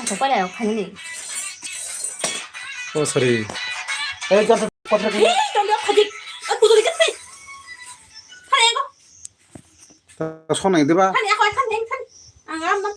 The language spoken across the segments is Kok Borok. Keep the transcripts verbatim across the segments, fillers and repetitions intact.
Sokpalai o khanini. Oh, sorry. Eh, jasa kotra kini. Hei, tong dia khajik. Eh, putuli ke sih. Khani aku. Ta sonai diba? Khani aku, khani, khani. Ang am.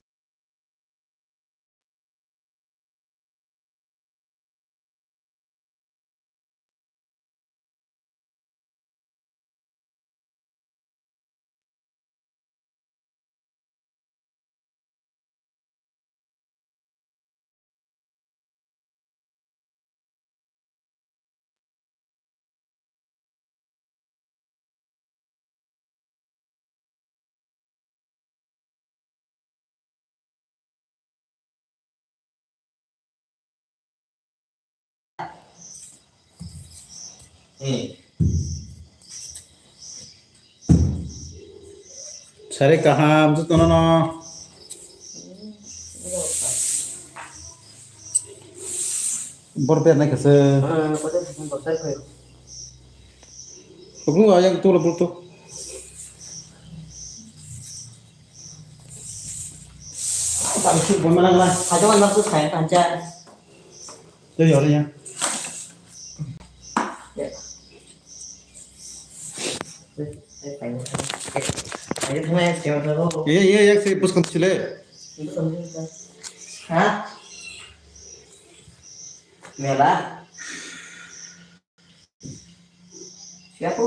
Sari kaham jotono no. Bor ber nai kasa. Aku ayang tu lebur tu. Tadi orang yang. Iya, iya, yang saya puskan sile. Hah? Mela? Siapa?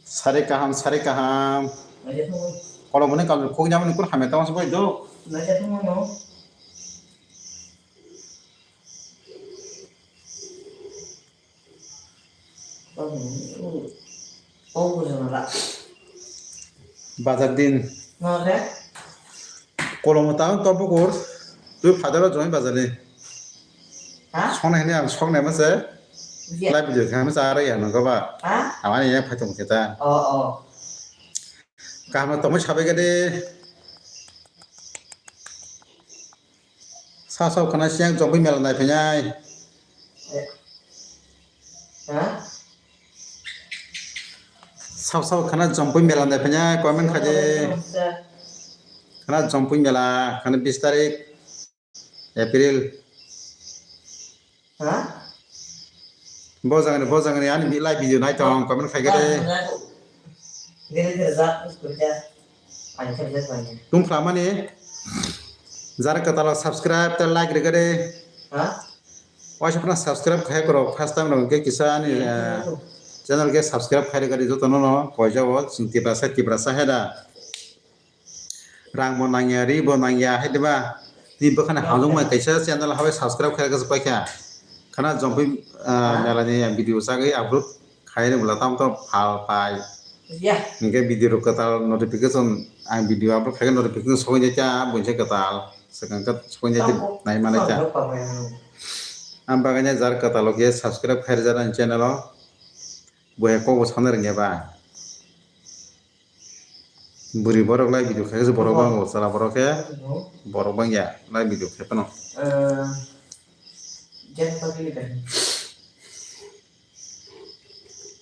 Sari kaham, sari kaham. Kalau mana kalau kau nyaman ikut hamil tahu sebab itu. Bazar din. Kolom ta to bukur. Tu phadaro join bazar ni. Song nai ni ang song nai masa. Live video kha masa ara ya nang ba. Amani ya phatung kita. Kaham tongwi sabai gade. Sa sa khana siang Jompui mela nai phainai. Sa sa khana Jompui mela nai phainai, comment khaidi. Khana Jompui mela khana bis tarik April. Bo jagani, bo jagani ani live video nai tong, comment khai gede. Tung phlamani jara kwtal subscribe ta like ri gede. Waisa phana subscribe khai korok first time rok ke kisa ani channel ke subscribe khai ri gede joto no no koi jabo chwng Tiprasa Tiprasa heda. Rang bo nangya, ri bo nangya, hai diba? Tini bwkhani hamjwk mai kaisa channel habai subscribe khairok se paikha. Khana Jompui mela ni video sagwi upload khai ni bwla tam tam phal pai. Hinkhe video rok kwtal notification ang video upload khai notification sokoi jai kha buinsa kwtal swkang khe sokoi jai nai mani kha. Ang bagwi jar kwtal o khe subscribe khai rijak ani channel o. Bo hai kok bo sanai rwngya ba. Bwrwi borok live video khaikhe borok bangbo, chwla borok khe borok bangya live video khai phano.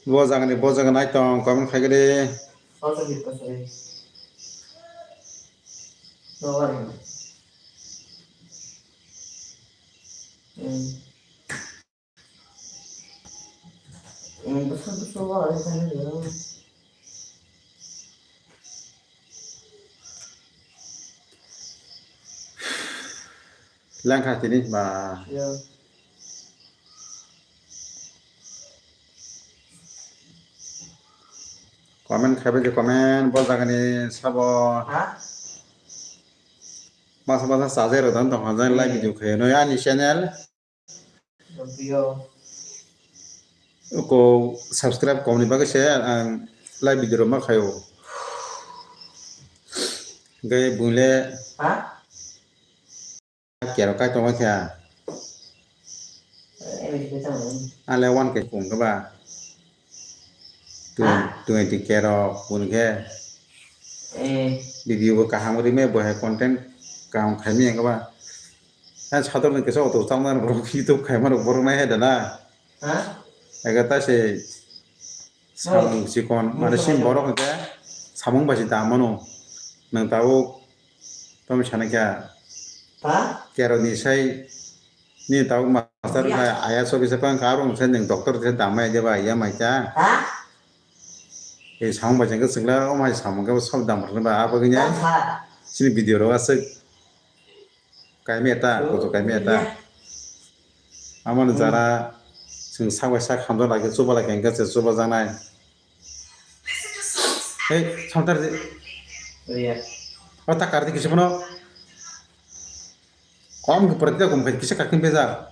Bo jagani bo jaga nai tong comment khai gede. Langkha tini ba. Comment khaibai je comment bo jagani sabo. Masa masa sajai rok dan tong hajai live video khayo no ani channel. Ko subscribe komni bagwi se ang live video rok ma khayo. Gai bungle. Kero kai tongma khe. Ale one K kung khe ba. Twenty K rok bun khe. Video bo kaham ri me bo hai content kaham khai me khe ba. Ang sador ni kisa auto chang na borok YouTube khai ma rok borok nai hai da na. Ega ta se samung sikon mane sim borok hwnkhe samung bai se da mano. Nang tabuk tamo sana khe Ha? Keroni sai ni tabuk master Ya. Ba I A S officer pang kha, aro sai nwng doctor se damai de ba ya mai cha. Ha? Ei samung bai jengke chwngla o mai samung ke sob dam rwkhe ba abo gini. Dam kha. Chini video ro aswk kaimi eta, Oh, koto kaimi eta. Ya. Amano Hmm. Jara chwng sak bai sak hamjak lai khe chuba lai khe hwnkhe se chuba janai. Hei, samtar di. Oh, ya. O ta kar di kisa phano. Kom ke pura tidak kom kisa kakin beza.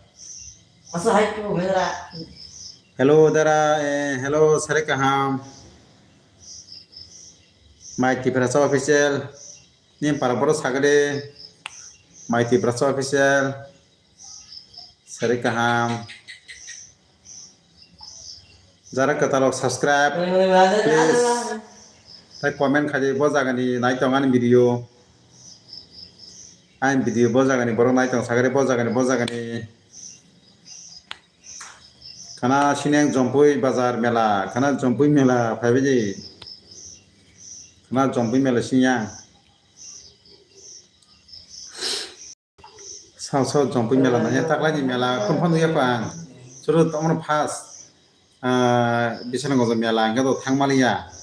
Asa hai tu beza. Hello, dara, eh, hello, sare kaham. Mai Tiprasa official. Ni para boro sagade. Mai Tiprasa official. Sare kaham. Jara kwtal rok subscribe, please. Tai comment khai di, bo jaga ni nai tong ani video. Ani video bo jaga ni borok nai tong sagare, bo jaga ni, bo jaga ni. Khana sineng Jompui bazar mela, khana Jompui mela phai bai di. Khana Jompui mela sinyang. Sao sao Jompui mela nangya, taklai ni mela, kung phano yakho ang. Chwrwt omono first, ah, Bisangonjo mela hwnkhe to thangmaliya.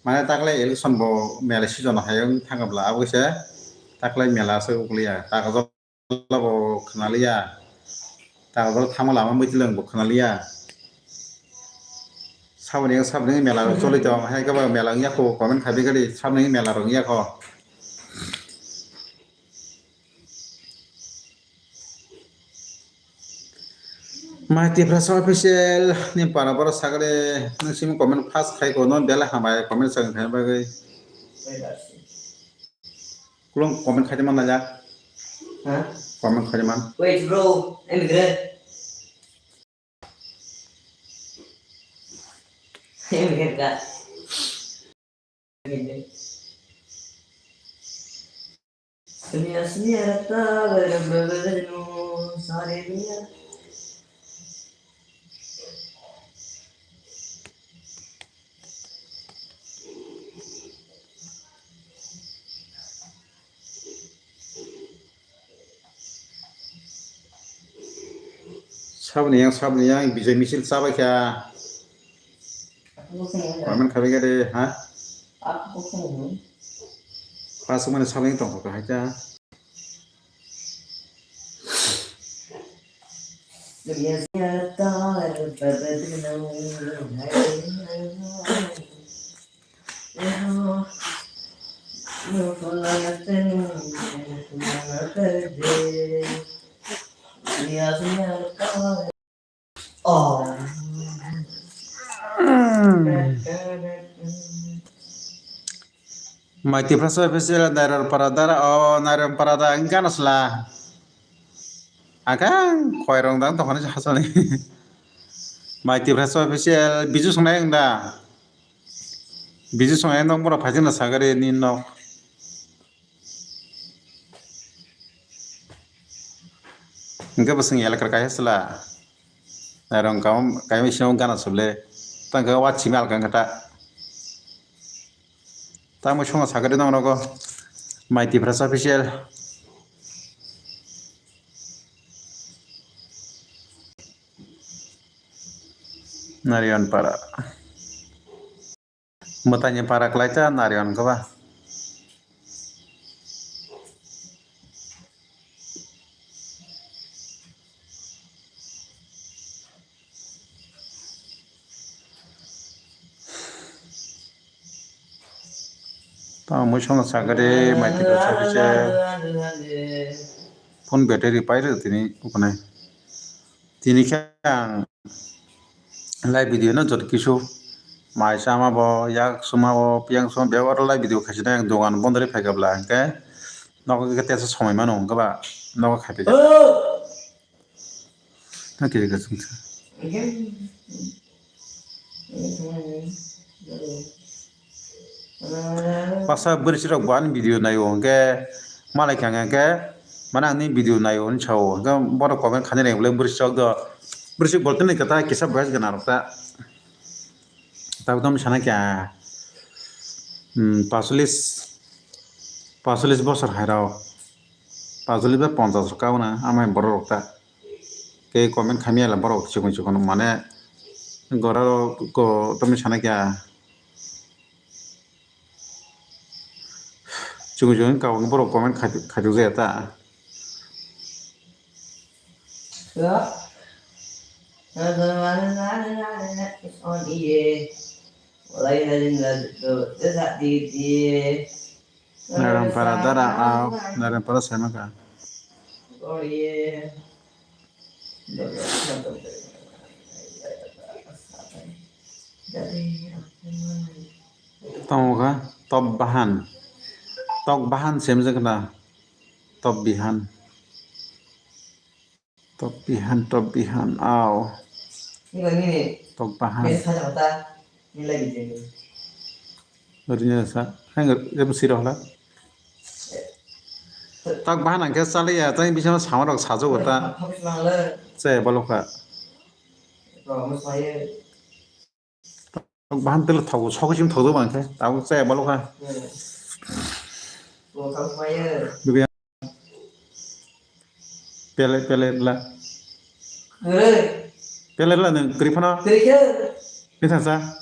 Mane taklai election bo mela season hai wng thangkha bwla, abo khe taklai mela se ukliya, ta kajol bo khwnaliya, ta kajol thangma lama muitlwng bo khwnaliya. Saboni saboni mela choli tong, hai khe ba mela wngya kho, comment khai di, saboni mela rok wngya kho. Mai Tiprasa official ni para boro sagade nung simi comment first khai ko no belai hambai comment sagin khai bagwi. Kulung comment khai man na ja. Ha? Comment khai man. Wait bro, I'm good. I'm good ka. Senior, senior, ta, bere, bere, bere, no, sare, dunia. Saboni yang, saboni yang, Bijay misil chabai kha. Comment khabai kha de, ha? Pasuk mane saboni tong kha hai ta. Mai Tiprasa official Nairon Parada, oh, Nairon Parada, gana sla. Akang, koirong dang tongkhani hasani. Mai Tiprasa official, biju songnai ang da. Biju songnai ang dong, borok phaijak na sagari ni nok. Hingke bosong elakar kaisa sila. Nairong kam, kaimi sino gana suble. Tangka wa chimi alkang kata. Tamo songo sagari dong nogo. Mai Tiprasa official. Narion para. Mwtaini para kwlai ta nari hwn khe ba. Tamo mui songno sakari mai twi rw sakisa. Phone battery pai rw tini uknai. Tini khe ang live video no joto kisu mai chama bo, yak suma bo, piyang suma bo, oro live video khaisina ang dogan bondo ri phaikha bwla, hwnkhe nogo khe tesa somoi mano, hwnkhe ba nogo khai phaikha. Tang kiri ka sung sa. Baksa bwrwi chwrok bo ani video naio hwnkhe malai kha hwnkhe mane ang nini video naio hinwi sao hwnkhe borok comment khainai rwngya bwrwi chwrok do bwrwi chwrok bo tini kwtal kisa voice gana rok ta tabuk tamo sana kha pasolis pasolis bosor hai rok. Pajuli ba ponchas rok kabo na, amai borok rok ta. Ke comment khamya la borok chikon chikon mane gora rok ko tamo sana kya. Chikon chikon kabo borok comment khai, khai jaya ta. Narampara dara au, Narampara semaka. Tamo kha, top bahan. Top bahan semjak na. Top bihan. Top bihan, top bihan, au. Top bahan. Rini sa, hang, jab siro hla. Top bahan ang khe chaliya, tang bising sama rok sajo ta. Che baloka. Tok bahan tele thogo, sok sim thogo bang khe, tabuk chaya balo kha. Bwkha pele, pele la. Pele la nwng kwrwi phano. Ni thangsa.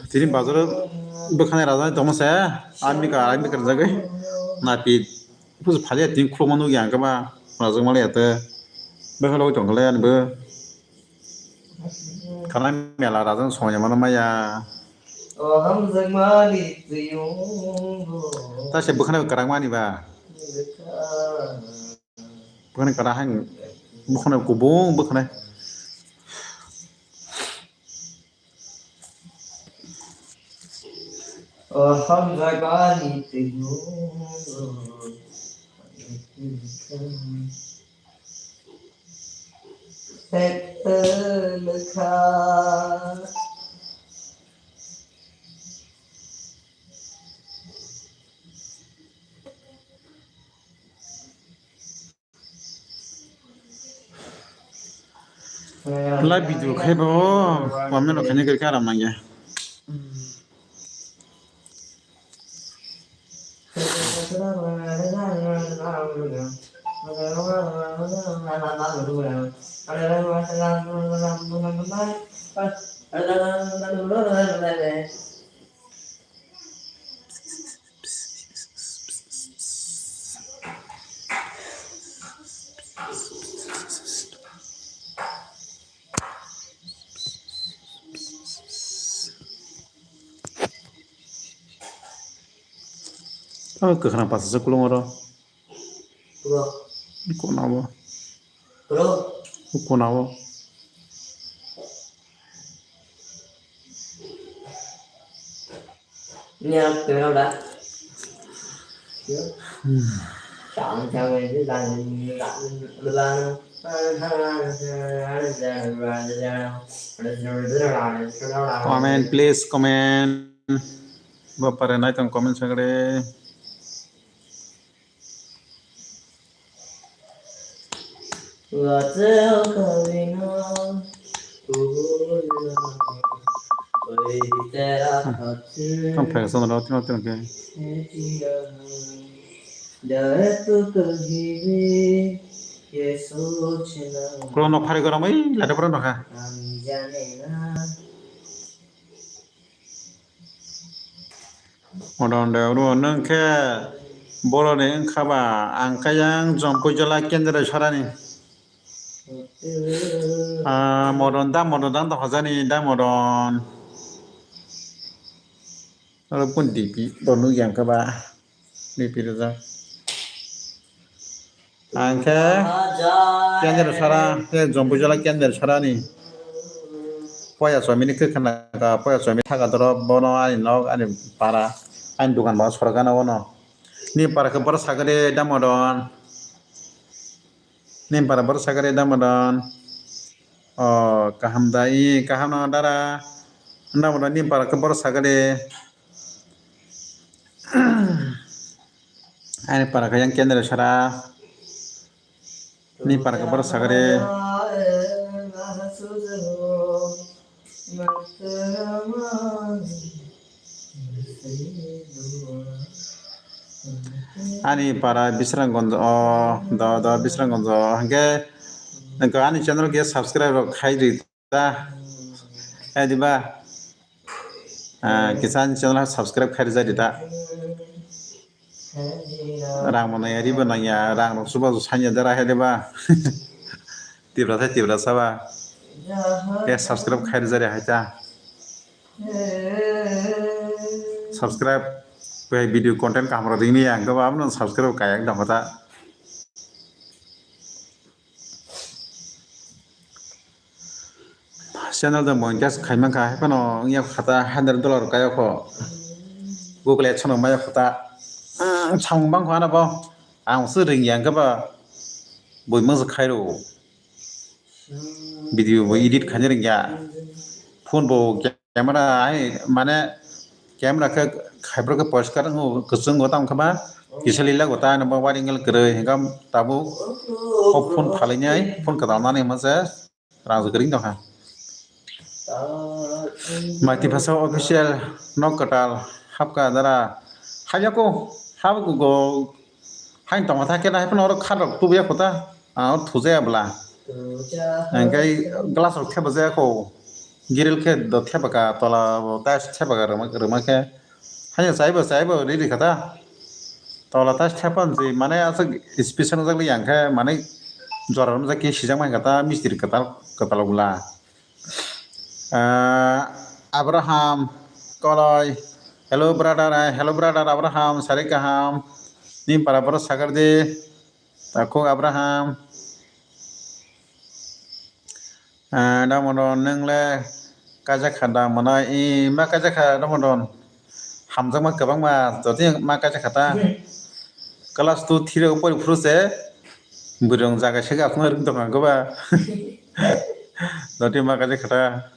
Tini bazar bwkhanai rajani tongma se, army ka, army ka rijagwi napi busu phaliya tini khulukma nukya ang khe ba rajak maliya te bwkha logwi tongkha le ani bo. Khana mela rajang songya mano maya. O hamjakmani tuyungo. Ta se bwkhana kwrang mani ba. Bwkhana kwrang hai bwkhana kubung bwkhana. O hamjakmani tuyungo. Live video khai bo, comment rok khaina khe aram nangya. Tamo kwkhwrang pasa se kulung oro. Kona bo. Kona bo. Comment, please comment. Bapare nai tong comment sagre. Ang phaikha chwng rw tino tino khe. Kulo nok phari gorok bai lada borok nokha. Modon de oro nwng khe boroni wngkha ba ang khe yang Jompuijala kendra sorani. Ah, modon da modon dang tong hojani da modon. Oro pun D P bo nukya wngkha ba D P rijak. Ang khe kendra sara, khe Jompuijala kendra sarani. Poya chomini kwkhwna ka, poya chomi thaka doro bono ani nok, ani para, ani dukan bo sorok gana bono. Ni para khe boro sagade da modon. Ni para boro sagade da modon. O kaham da, i kaham no dara. Namo ni para khe boro sakani. Ani para khe yang kendra sara. Ni para khe boro sakani. Ani para Bisramganj o, do, do, Bisramganj o. Hingke, nengka ani channel khe subscribe rok khai di ta. Hai di ba. Ah, kisa ani channel subscribe khai di ta. Rang bo nangya, ri bo nangya, rang rok suba sanya dara hai di ba. Tibra thai tibra saba. Khe subscribe khai di hai ta. Subscribe bai video content kaham rok ringni ang khe ba abono subscribe kaiyak dong kha ta. Channel do monetize khai mankha hai phano wngya kha ta hundred dollar kaiya kho. Google AdSense rok maya kho ta. Samung bang kho ano bo ang se ringya ang khe ba bui mangsa khai rw. Video bo edit khaina rwngya. Phone bo camera hai mane camera khe khaibrok khe poriskar wngo, kwchwng bo tamo khe ba kisa lila bo ta ano bo wide angle kwrwi hwnkhe tabuk o phone phalainai phone kwtal nani hwnma se rang kwrwi tongkha. Maiti Phasa official nok kwtal hapkha dara hayako hapko go. Hain tongma tha khe na, hai phano oro khat rok tubuya kho ta, ah, oro thujaya bwla. Hingke glass rok thepajaya kho, grill khe do thepaka, tola bo tiles thepaka rwma, rwma khe. Haino chaibo, chaibo riri kha ta. Tola tiles thepan se mane aswk special jak li yang khe, mane jora rwmjak khe sijak mai kha ta, mistri kwtal, kwtal bwla. Ah, Abraham Koloi. Hello, brother. Eh, hello, brother Abraham. Sari kaham. Ni para boro sakar di. Takhuk Abraham. Ah, Damodon, nung le kaijak kha da mano? I, ma kaijak kha, Damodon. Hamjakma kwbangma, jotoni ma kaijak kha ta. Class two, three o pori phuru se, bwrwi rok jaga se aswk rwng tong kha ba. Jotoni ma kaijak kha ta.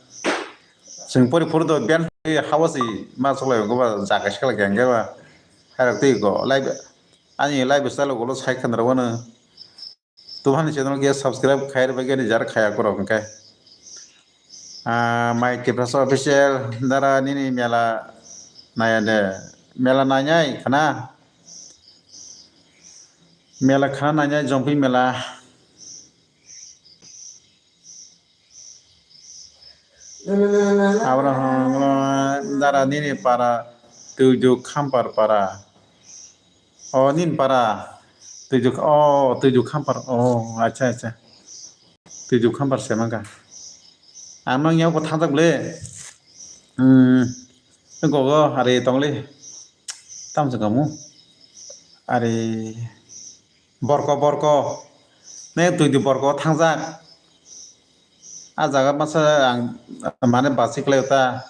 Chwng pori phuru do biyan hao se ma chwlai kha ba, jaga se khlai kha ba. Hai rok twi go, live, ani live style ulo sai kha nang rw ano. Tumani channel khe subscribe khai rwbaikhe ani jar khaya korok hwnkhe. Ah, Mai Tiprasa official dara nini mela naya de. Mela nainai khana? Mela khana nainai Jongpui mela. Abraham dara nini para Tuidu Khampar para. O nini para Tuidu, o Tuidu Khampar, o acha acha. Tuidu Khampar se mangka. Ang nang yao ko thang tak ble. Hmm. Gogo hari tongli. Tam se kamu. Hari. Borko, borko. Ne twi di borko thangjak. A jaga masa ang mane basi kwlai ta.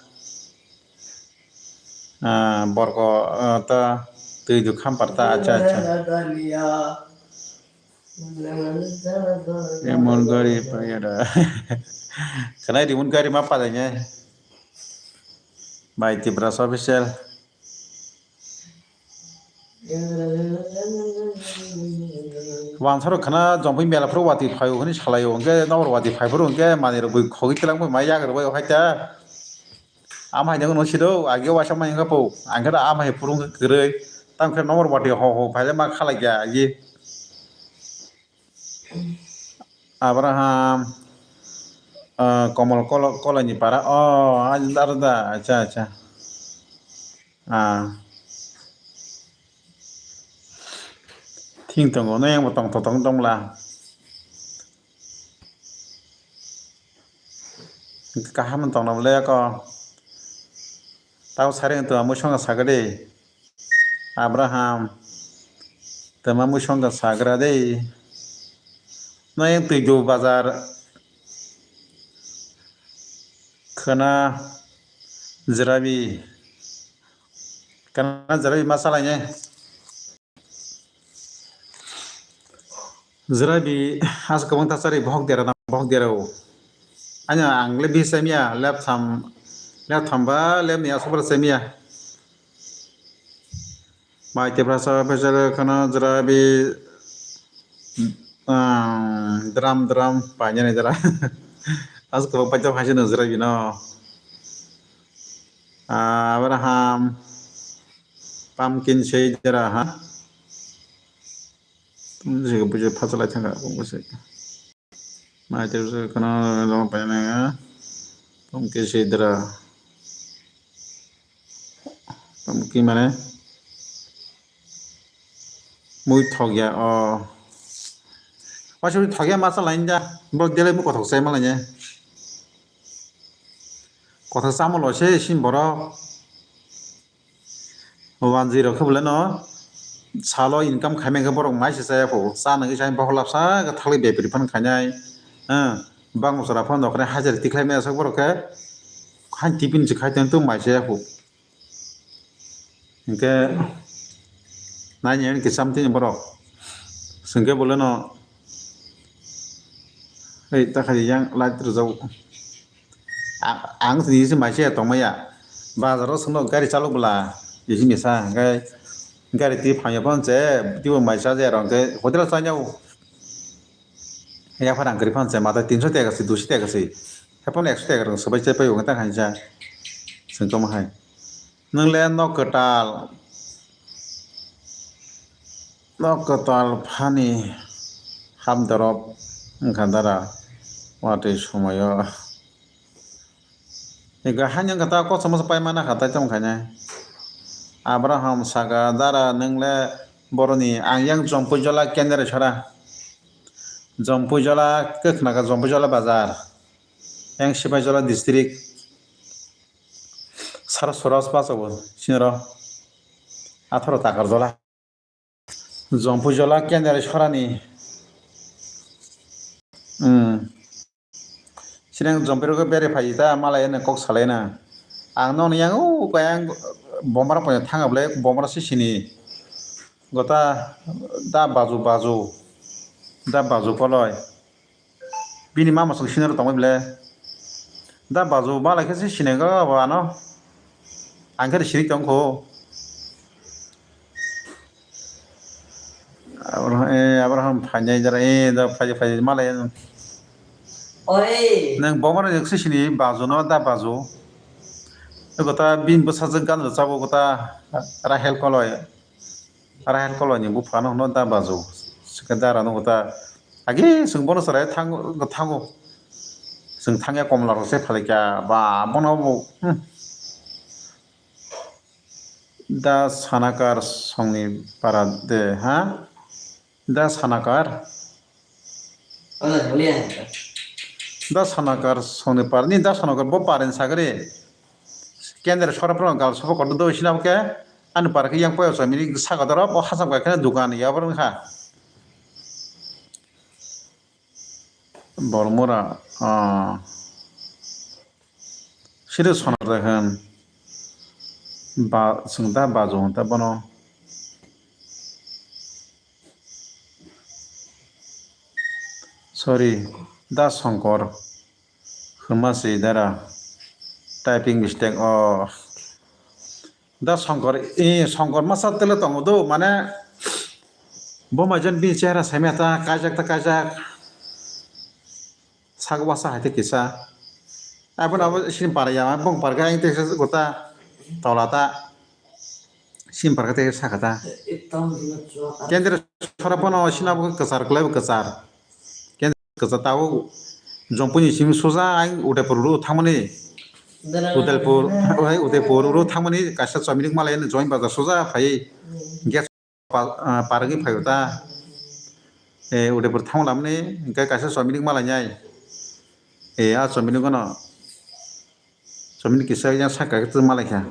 Ah, borko, ah, ta twi du khampar ta, acha, acha. Emon gari payara. Khnai di mun gari ma palai ne. Bai Tiprasa official. Wansaro khana jongpui mela phuru watwi phaio hwnwi salaio, hwnkhe nokbar watwi phai phuru hwnkhe manwirok bui khogwi twlangwi mai yagrwbaio haita. Amhaino hwnwi sido, age waisa mai wngkha po, ang khe amhai phuru wngkha kwrwi, tamo khe nokbar watwi ho ho phaile ma khalai kha agi. Abraham, ah, Komol Kolo-, Koloni para. Oh, ah, da, da, da. Acha, acha. Ah. Thing tongo, no yang bo tong, tong, tong, tongla. Kaham tongna bole ako. Tao sari tu amu songa sagade. Abraham, twma mui songkha sagra de. Nayang twi do bazar khwna jwrabi. Khwna jwrabi ma salainai. Jwrabi asa kwbang ta chari bohok dera na bohok dera o. Ani ang le bihik chamiya lab tham Lep thamba, lep ni aswk bwrwi chemiya. Mai tepra sa pechar khana jra bi, um, dram dram painani jra. Aswk kwbang paithago haise no jra bino. Ah, Abraham, pumpkin sei jra ha. Tum jega buja phacha lai thanga, bung bwsai. Mai tepra sa khana jra painani, pumpkin sei jra. Tamo ki mane? Mui thokya o. Waisa mui thokya ma chalai da. Bo delai bo kothok chai malai ne. Kothok chamo lo se sin borok. Wanjwi rok khe bole no salo income khaimai khe borok mai se chaya pho. Cha nangwi sai bokhok lapsa khe thali bepri phan khainai. Ha, bang mosora phan dokre hajar tikhlai maya sok borok khe. Hain tipin se khai tong tong mai chaya pho. Hingke nai ni hwn khe samtini borok. Hingke boleno, "Ei, ta khai yang light rwjago." A-, ang tini se mai se tongmaya. Bazaro songno gari chalok bwla, bisi misa, hingke gari twi phangya phano se, twibo mai chajakrok hingke hotel o chainai o. Yaphar ang kwrwi phano se, mata tinso teka se, duiso teka se. Haphano ekso teka rok swbai chai paio, wngkha ta khainsa. Chwng tongma hai. Nwng le nok kwtal, nok kwtal phani hap dorop wngkha dara watwi somoio. Ega haino wngkha ta kosom kosom pai mana kha tai tamo khainai. Abraham saka, "Dara, nwng le boroni ang yang Jompuijola kendra sora. Jompuijola kwkhna kha Jompuijola bazar. Yang Sipaijola district. Sara Soros bachago sinoro atharo takar jola." Jompuijola kendra sorani. Hmm. Sinang Jompuirok bere phai ta malai ene kok salai na. Ang nokni yang o kayang bomra pono thanga bwle bomra si sini. Gota da baju baju. Da baju koloi. Bini mama song sinaro tongbai bwle. Da baju malai khe se sinai go abo ano. Ang khe sirik tong kho. Abraham, eh, Abraham phainai jara, eh, da phai phai malai. Oi. Nang bomar nang se sini baju no da baju. Gota bin bwsajwk gan rwchabo gota Rahel koloi. Rahel koloi ni bupha no hwno da baju. Sikhe dara no gota. Agi sung bono sarai thang, thango. Sung thangya komla rok se phalikya. Ba, bono bo. Hmm. Da Sanakar songni para de, ha? Da Sanakar? Da Sanakar songni para, ni Da Sanakar bo para ni sagri. Kendra sora phano gal sobo kotor do sina bo khe. Ani para khe yang poyo chomini saka doro bo hasam kai kheno dukan ya bo wngkha. Bormura, ah, siri sonar de hwn. Ba, chwng da baju hwn ta bono. Sorry, da Songkor. Hwnma se dara. Typing mistake o. Da Songkor, eh, Songkor masa tele tongo do, mane, bo maijan bini chehra saimya ta, kaijak ta kaijak. Sak wasa hai te kisa. Abo na abo sini para ya, bong parka yang te gota tola ta. Sini parka te saka ta. Kendra sora bono sini abo kwchar, kwlai bo kwchar. Kwchar tabuk Jompuini simi soja ang Udaipur road thangmani. Udaipur, oi, Udaipur road thangmani kaisa chomini malai ani join bazar soja phai. Gas pa-, ah, paragwi phai ta. Eh, Udaipur thang lamani hingke kaisa chomini malai nai. Eh, a chomini gono. Chomini kisa yang saka khe malai kha.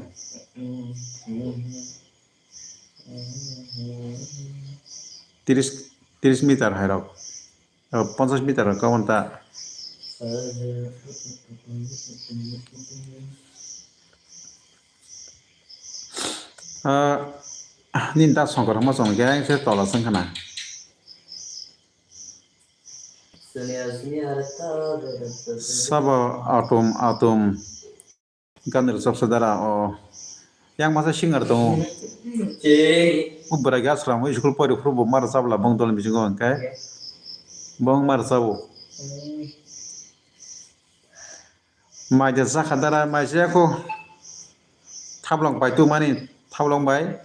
Tiris, tiris meter hai rok. Oh, ponchas meter kau ta. Ah, nini ta songkar ma song khe se tola song khana. Sabo atum atum. Gan rwchapsa dara o. Yang masa singer tongo. Che. O bwraiga aswrang o school pori phuru bo mar chabla bong dol bisingo hwnkhe. Bong mar chabo. Mai de chakha dara mai se ko. Thablong pai tu mani thablong bai.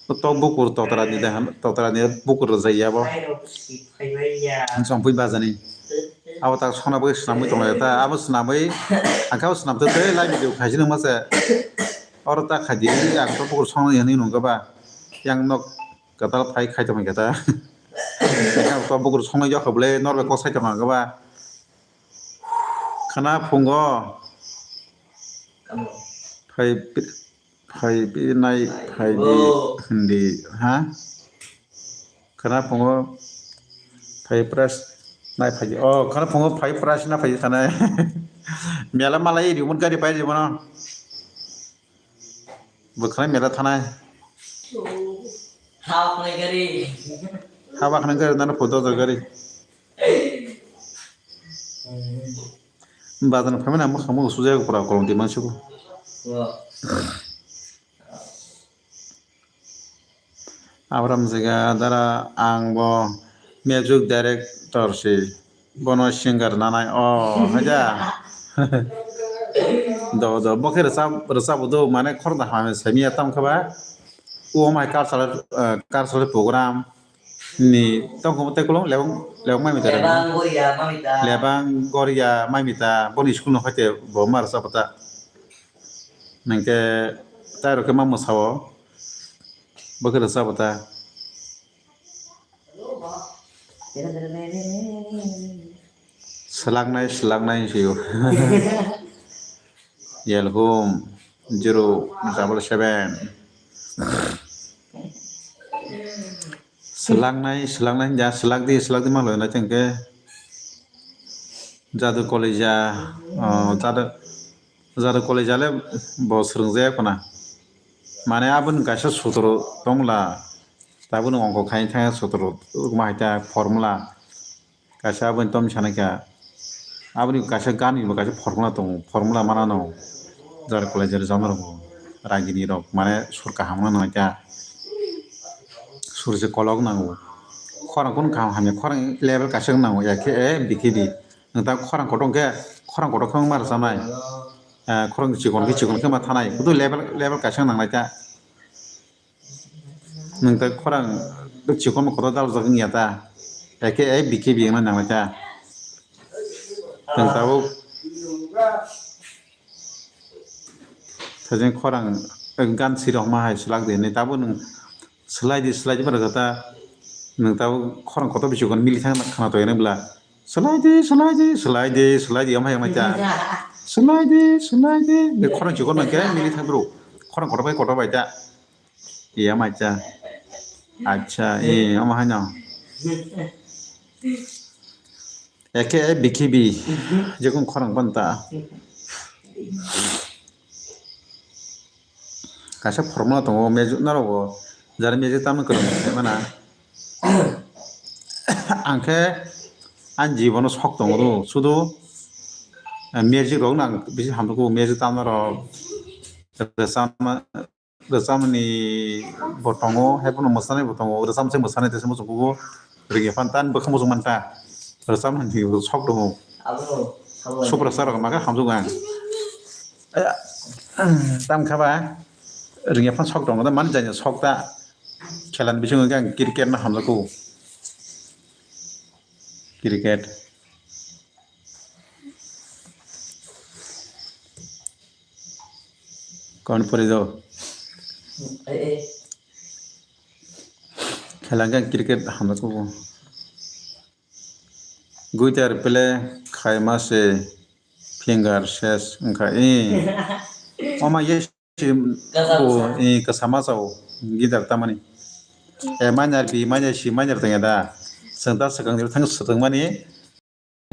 To bukur totra ni de totra ni bukur rwjai ya bo. Chongpui bajani. Abo tak sona bai swnamwi tonglai ta. Abo swnamwi angkha swnam te te lai video khaisini mase. Oro ta khaidi ang to bukur songna yani nungkha ba. Yang nok katal phai khai tongkha ta. Yang to bukur songna yok bole norbe kok sai tongkha ba. Khana phungo. Phai Phai bi nai phai bi hindi ha? Khana phungo phai pras nai phai oh khana phungo phai pras na phai khana. Mela mala iri umut gari pai di mano. Bukhana mela thanai. Haba khana gari. Haba khana gari nana photo gari. Bazar phaimani ang mwkhang mwkhang sujak pura kolom twi mansigo. Abram jaga dara ang bo music director si bono singer nanai o haja. Do do bo khe rwchap rwchap do mane khoroknwi hamya samiya tamkhe ba. O mai cultural cultural program. Ni tongkho tei kolong lebang lebang mai mita. Lebang goria mamita. Lebang goria mai mita boni school no hoite bo mar sa pata. Nangke tai rok ma mwsao. Bo khe rwsa pata. Swlangnai swlangnai siyo. Yelhum zero double seven. Swlangnai swlangnai ja swlak di swlak di ma loi na chengke. Jadu koleja jadu jadu koleja le bo swrwng jaya khuna. Mane aboni kaisa sutro tongla taboni ongkho khai thang sutro ma hai ta formula. Kaisa aboni tom sanai kha. Aboni kaisa gan ni bo kaisa formula tongo, formula mana no. Jar kolai jar jama rok ragini rok mane sur kaham ma nang kha. Sur se kolok nango. Khorang kun kaham hamya khorang level kaisa nango ya khe A B khe B. Nang ta khorang kotor khe khorang kotor khe ma rwchanai. Khorang chikon khe chikon khe ma thanai. Kudu level level kaisa nang lai kha. Nwng ta khorang chikon kotor daljak wngya ta? Eke A B khe B wngna nangla ta. Nwng tabuk thajeng khorang gan sirok ma hai swlak di hinwi tabuk nwng swlai di swlai di phano ta nwng tabuk khorang kotor bisi kon mili thang khana to hinwi bwla swlai di swlai di swlai di swlai di omo hai wngmai ta swlai di swlai di khorang chikon nang khe mili thang bro khorang kotor bai kotor bai ta. Iya macha. Acha, eh, ama hanya. Eke e bikhibi. Jekung khorang panta. Kaisa formula tongo, mejuk narogo. Jara mejuk tamo kwrwng mana. Angkhe ani jibono sok tongo, sudu, eh, mejuk rok nang bisi hamjak, mejuk tamo rok. Rwchapma rwchapmani bo tongo, haiphano mwchanai bo tongo, rwchapmani mwchanai tei se muchung kugo rwngya phan ta ani bwkhang muchung manta rwchapmani bo sok tongo. Abo, abo. Supra sir rok makhe hamjak ang. Tam kha ba rwngya phan sok tongo, mani jani sok ta khelani bisingo khe ang cricket no hamjak kugo. Cricket. Kon pore do? Khelangkhe cricket hamjak kugo. Guitar play khaima se finger ses wngkha. Oma ye si o kwchama chao guitar tamani. E minor B minor C minor tongya da. Chwng ta swkang ni thang swtwngmani.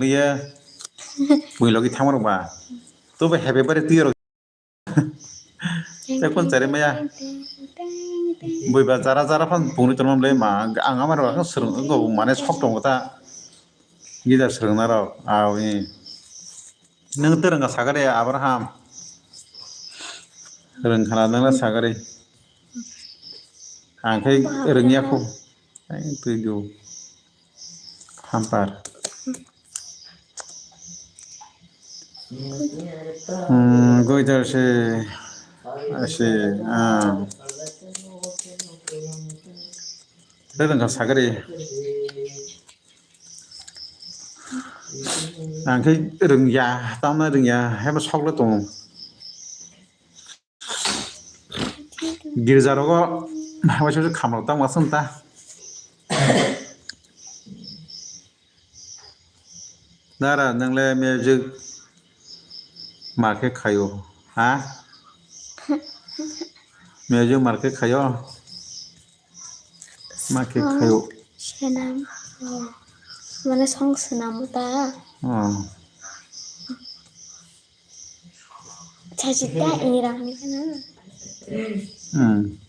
Liya bui logi thangma rok ba. To ba happy birthday twi rok. Te kon chari maya. Bui ba jara jara phan bungni tonom le ma ang amar ba swrwng go mane sok tongo ta. Gida swrwngna rok awi. Nang terang sakare Abraham. Rwngkhana nangla sagari. Ang khe rwngya kho. Ang twi do. Hampar. Hmm, goitar se. Ase. Ah. Rwngkha sagari. Ang khe rwngya, tamna rwngya, hebo sokle tongo. Girja rogo waisa waisa khamrok tang masung ta. Dara, nwngle music ma khe khaio, ha? Music ma khe khaio? Ma khe khaio. Song swnam, oh. Mane song swnam ta. Oh. Sajita ini rangni kana. Hmm.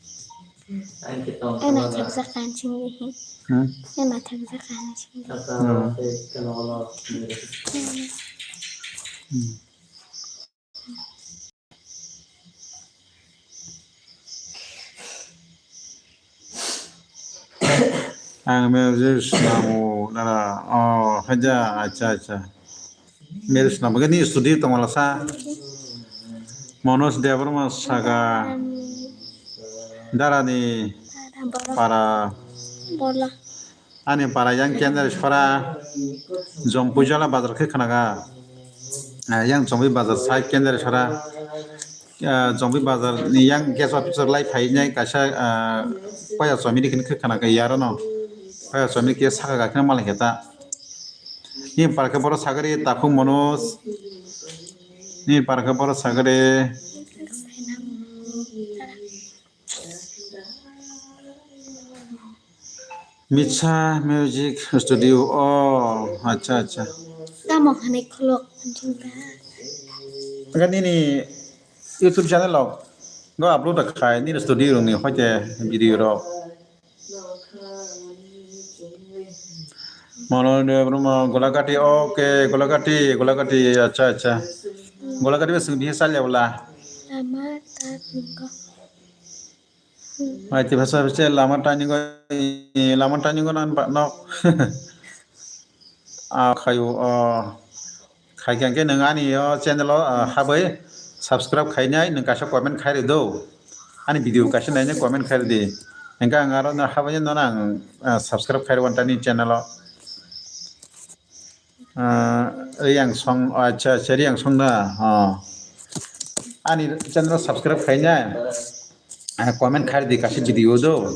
Ena thaksa kanching ni hi. Hmm. Ena thaksa kanching ni. Hmm. Hmm. Ang music swnamo nara, oh, haja, acha, acha. Music swnamo, ni studio tongwala sa. Manoj Debbarma saga. Darani para. Bola. Ani para yang kendra sora. Jompuijala bazar khe khnaga. Ah, yang Jomui bazar sai kendra sora. Ah, Jombi bazar ni yang gas officer lai phai nai kaisa, ah, paya chomiri khin khe khana khe yaro no. Paya chomiri khe saka ga khe malai khe ta. Ni par khe boro sagari Takhuk Manoj. Ni par khe boro sagari. Mitsa Music Studio. Oh, acha, acha. Tamo hwnwi khuluk, wngkha nini YouTube channel o go upload khai nini studio rokni hoite video rok. Mono de Brahma Golagati, okay, Golagati, Golagati, acha, acha. Golagati bese bihi salya bula. Lama ta nungkha. Ai, te basa basa lama turning o, lama turning o nan ba nok. Ah, khayo, ah, khai khe, hwnkhe nwng ani o channel o, ah, habwi subscribe khainai, nwng kaisa comment khai rw do. Ani video kaisa nainai comment khai rw di. Hwnkhe ang aro no habwi no ang, ah, subscribe khai rw ani channel o. Ah, Riang Song, acha, acha, Riang Song na. Ah. Ani channel subscribe khainai. Ah, comment khai di kaisa video do.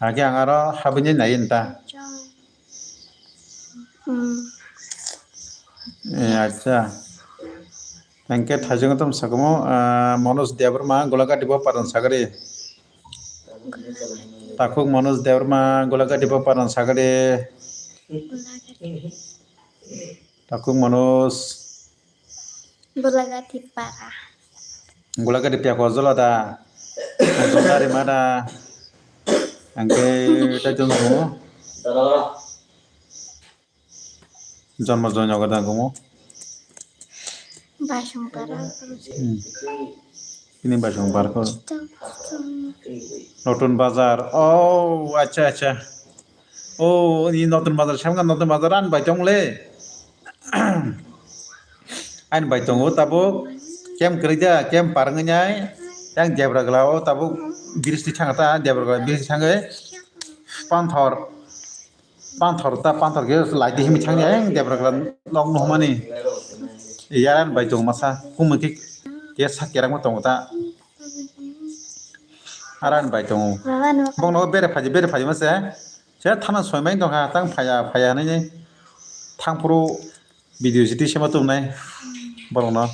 Hake ang aro habini nai ta. Eh, acha. Hwnkhe thaijwng tom sakumo, ah, Manoj Debbarma Golagati bo paran sagari. Takhuk Manoj Debbarma Golagati bo paran sagari. Takhuk Manoj. Golagati para. Golagati piyako jola da. Jotari mada. Angke ta jong mo. Jonmo jonyogo da kumo. Basong para. Hmm. Ini basong para ko. Notun Bazar. Oh, acha, acha. Oh, ini Notun Bazar. Samga Notun Bazar an bai tong le. An bai tongo tabo. Kem kerja, kem parang nyai. Yang Debra Gala o tabo. Biristi thangata, Debra Gala biristi thangai. Panthor. Panthor ta, panthor khe lai di himi thangya, yang Debra Gala nok nuhmani. Yaran bai tong masa, kumui khe, khe sak kerang ma tongo ta. Aran bai tongo. Baba no. Bong no bere phaji, bere phaji masa. Se thana soi mai tongkha, tang phaya, phaya hinui. Thang phuru video siti sema tum nai. Borok no.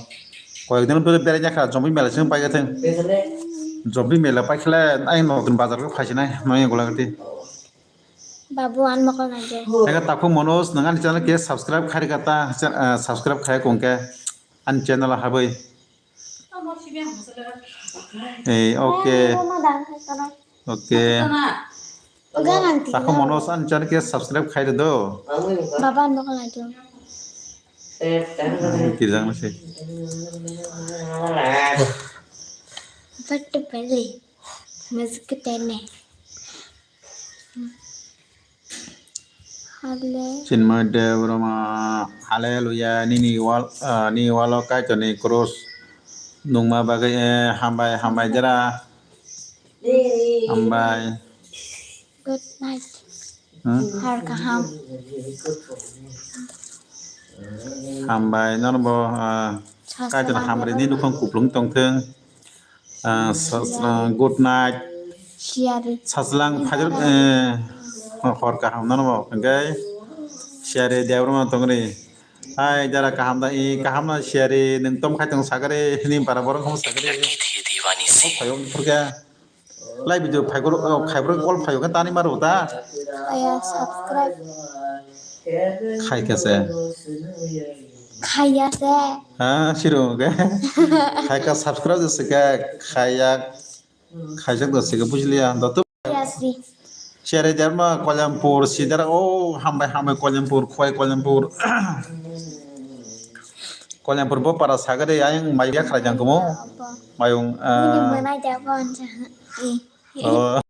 Koyek din bere, bere nyakha, Jombi mela sing pai gatheng. Jombi mela pai khle, ai Notun Bazar ko phai sinai, noi Golagati. Babu, ang mokol naidi. Ega Takhuk Manoj, nang ani channel khe subscribe khairika ta, cha-, ah, subscribe khai kongke ani channel habwi. Eh, okay. Okay. Takhuk Manoj ani channel khe subscribe khai do. Baba, ang mokol naidi. Kijang na se. Patupele. Mezukitene. Hale. Chinmay Debbarma, hallelujah, nini wal, ah, nini walo Kaitorni cross nungma bagwi, eh, hambai, hambai jera. Hambai. Good night. Hmm? Har kaham. Hambai, nono bo, ah, Kaitor hamri ni nukhung kuplung tongthung. Ah, sa-, sa-, good night. Siyari. Sachwlang phajak, eh, hor kaham nono bo. Hwnkhe siyari Debbarma tongri. Hai, jara kaham da, i kaham no siyari, nwng tom khai tong sagari, nini para borok hum sagari. Phayok phurkhe. Lai video phaikoro, oh, khaibrok call phaio khe tani maro ta. Khaya subscribe. Khaikha se. Khaya se. Ha, siro khe. Khaikha subscribe se khe khaya. Khaijak da se khe bujiliya. Da tu. Khaya si. Sere derma Kolyampur sidara. Oh, hambai hambai Kolyampur, khwai Kolyampur. Kolyampur bo para sagade ayang mai yakhra jang kumo. Mayung. Nini ah, manai da bo anja. Oh.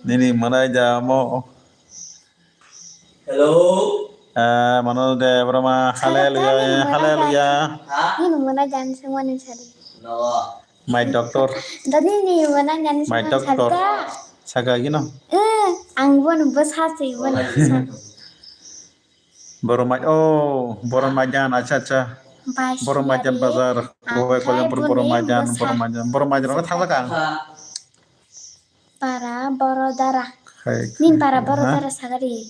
Nini manai da mo. Hello. Ah, mano de broma. Hallelujah, hallelujah. Nini manai da sengmani sari. No. My doctor. Dani ni manai da sengmani sari. My doctor. Saka gino. Eh, ang bono bwsa se bono. Boromai, oh, Boromaidan, acha, acha. Boromaidan bazar, Kowai Kolyampur, Boromaidan, Boromaidan. Boromaidan, oro thangjakha ang. Para Borodara. Nini para Borodara sagari.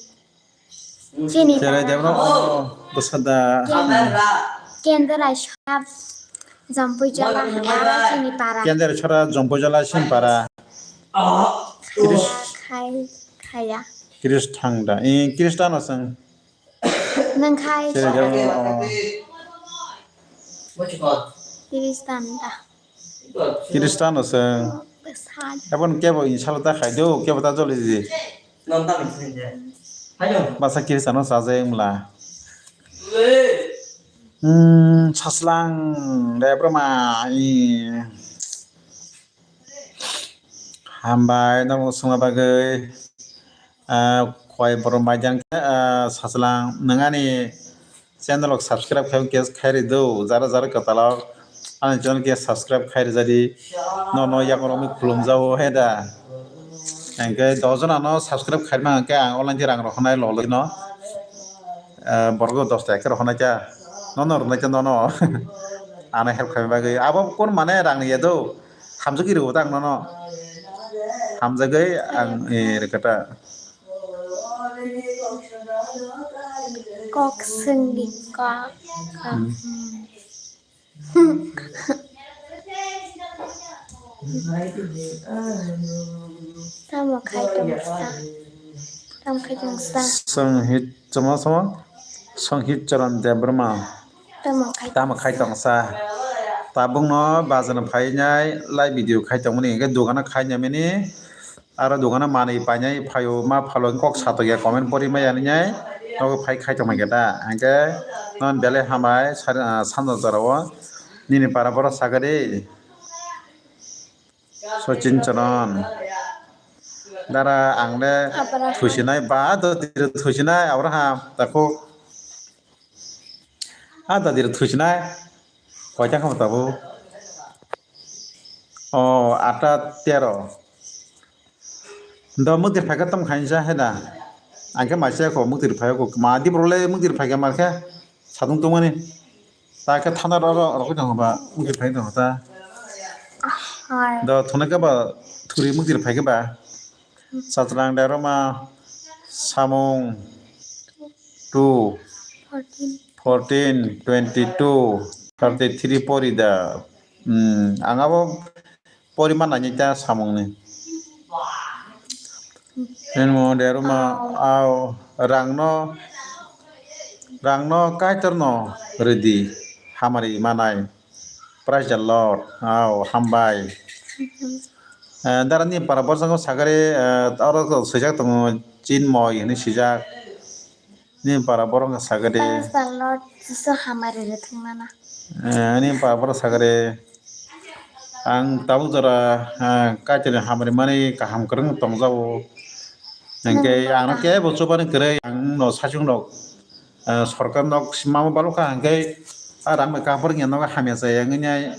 Chini para. Cherai debra, oh, bwsada. Kendra shop. Jampui jala, aro chini para. Kendra chora, Jampui jala, chini para. Kris. Khai, khaya. Kris thangda. Eh, Kris tano sang. Nang khai. Sere jabo. Kristan da. Kristan no se. Besai. Ebon kebo insalo ta khai do, kebo ta joli di. Masa Kristan no sajai mla. Hmm, saslang de broma i. Hambai, nono songna bagwi, ah, khwai borok maidan khe, ah, sachwlang, nwng ani channel rok subscribe khai, khe khai rw do, jara jara kwtalok ani channel khe subscribe khai rwjadi, nono yakarwi khulumjago he da. Hwnkhe dojon ano subscribe khaima hwnkhe ang online khe rang rok hwnai loloi no, ah, borok dos taka khe rok hwnai kha, nono rwnai kha nono, ano help khaima bagwi, abo kun mane rang ya do. Hamjagwi rw ta ang nono. Hamjagwi ang, eh, rwkha ta. Kok swngdi kok. Hmm. Tamo khai tong sa. Tamo khai tong sa. Swng hit, chama, chama. Swng hit charan de brma. Tamo khai tongsa. Tabukno bazano phainai live video khai tongmani hwnkhe dogano khai naimani aro dogano manwi painai phaio ma phalo kok satokya comment pori maya hinwi nogo phai khai tongmani khe da hwnkhe non belai hambai sanja jorao nini para borok sakadi. Sachin Charan. Dara ang le thusinai ba do tiro thusinai abra ha takho. Ha da tiro thusinai. Koita khamu tabu. O ata tero. Do muktir phaikha tom khainsa heda. Angkhe maisa ko muktir phaikha ko ma di brole muktir phaikha markhe. Sadung tongmani. Ta khe thana rw rw rw khe tong ba mukti phai tong ta. Hai. Do thuna khe ba thuri mukti phai khe ba. Satlang de rw ma samung two, fourteen, twenty-two, thirty-three pori da. Hmm, ang abo poriman nainai ta samungni. Hwnmo deruma au rangno, rangno Kaitorno rwdi hamari manai. Praise the Lord. Au hambai. Eh, darani para borjak sakari, eh, oro swijak tongo Chinmoi hinwi swijak. Nini para borok wngkha sagade. Praise the Lord, Jisu hamari rwthwng nana. Eh, nini para borok sagade. Ang tabuk jora, ah, Kaitorni hamrimani kaham kwrwng tongjago. Hwnkhe ano kebo chubani kwrwi, ang no saichung rok, ah, sorkar nok mama balukha hwnkhe, ah, rang bai kaphar wngya nogo hamya chaya wngwi nai.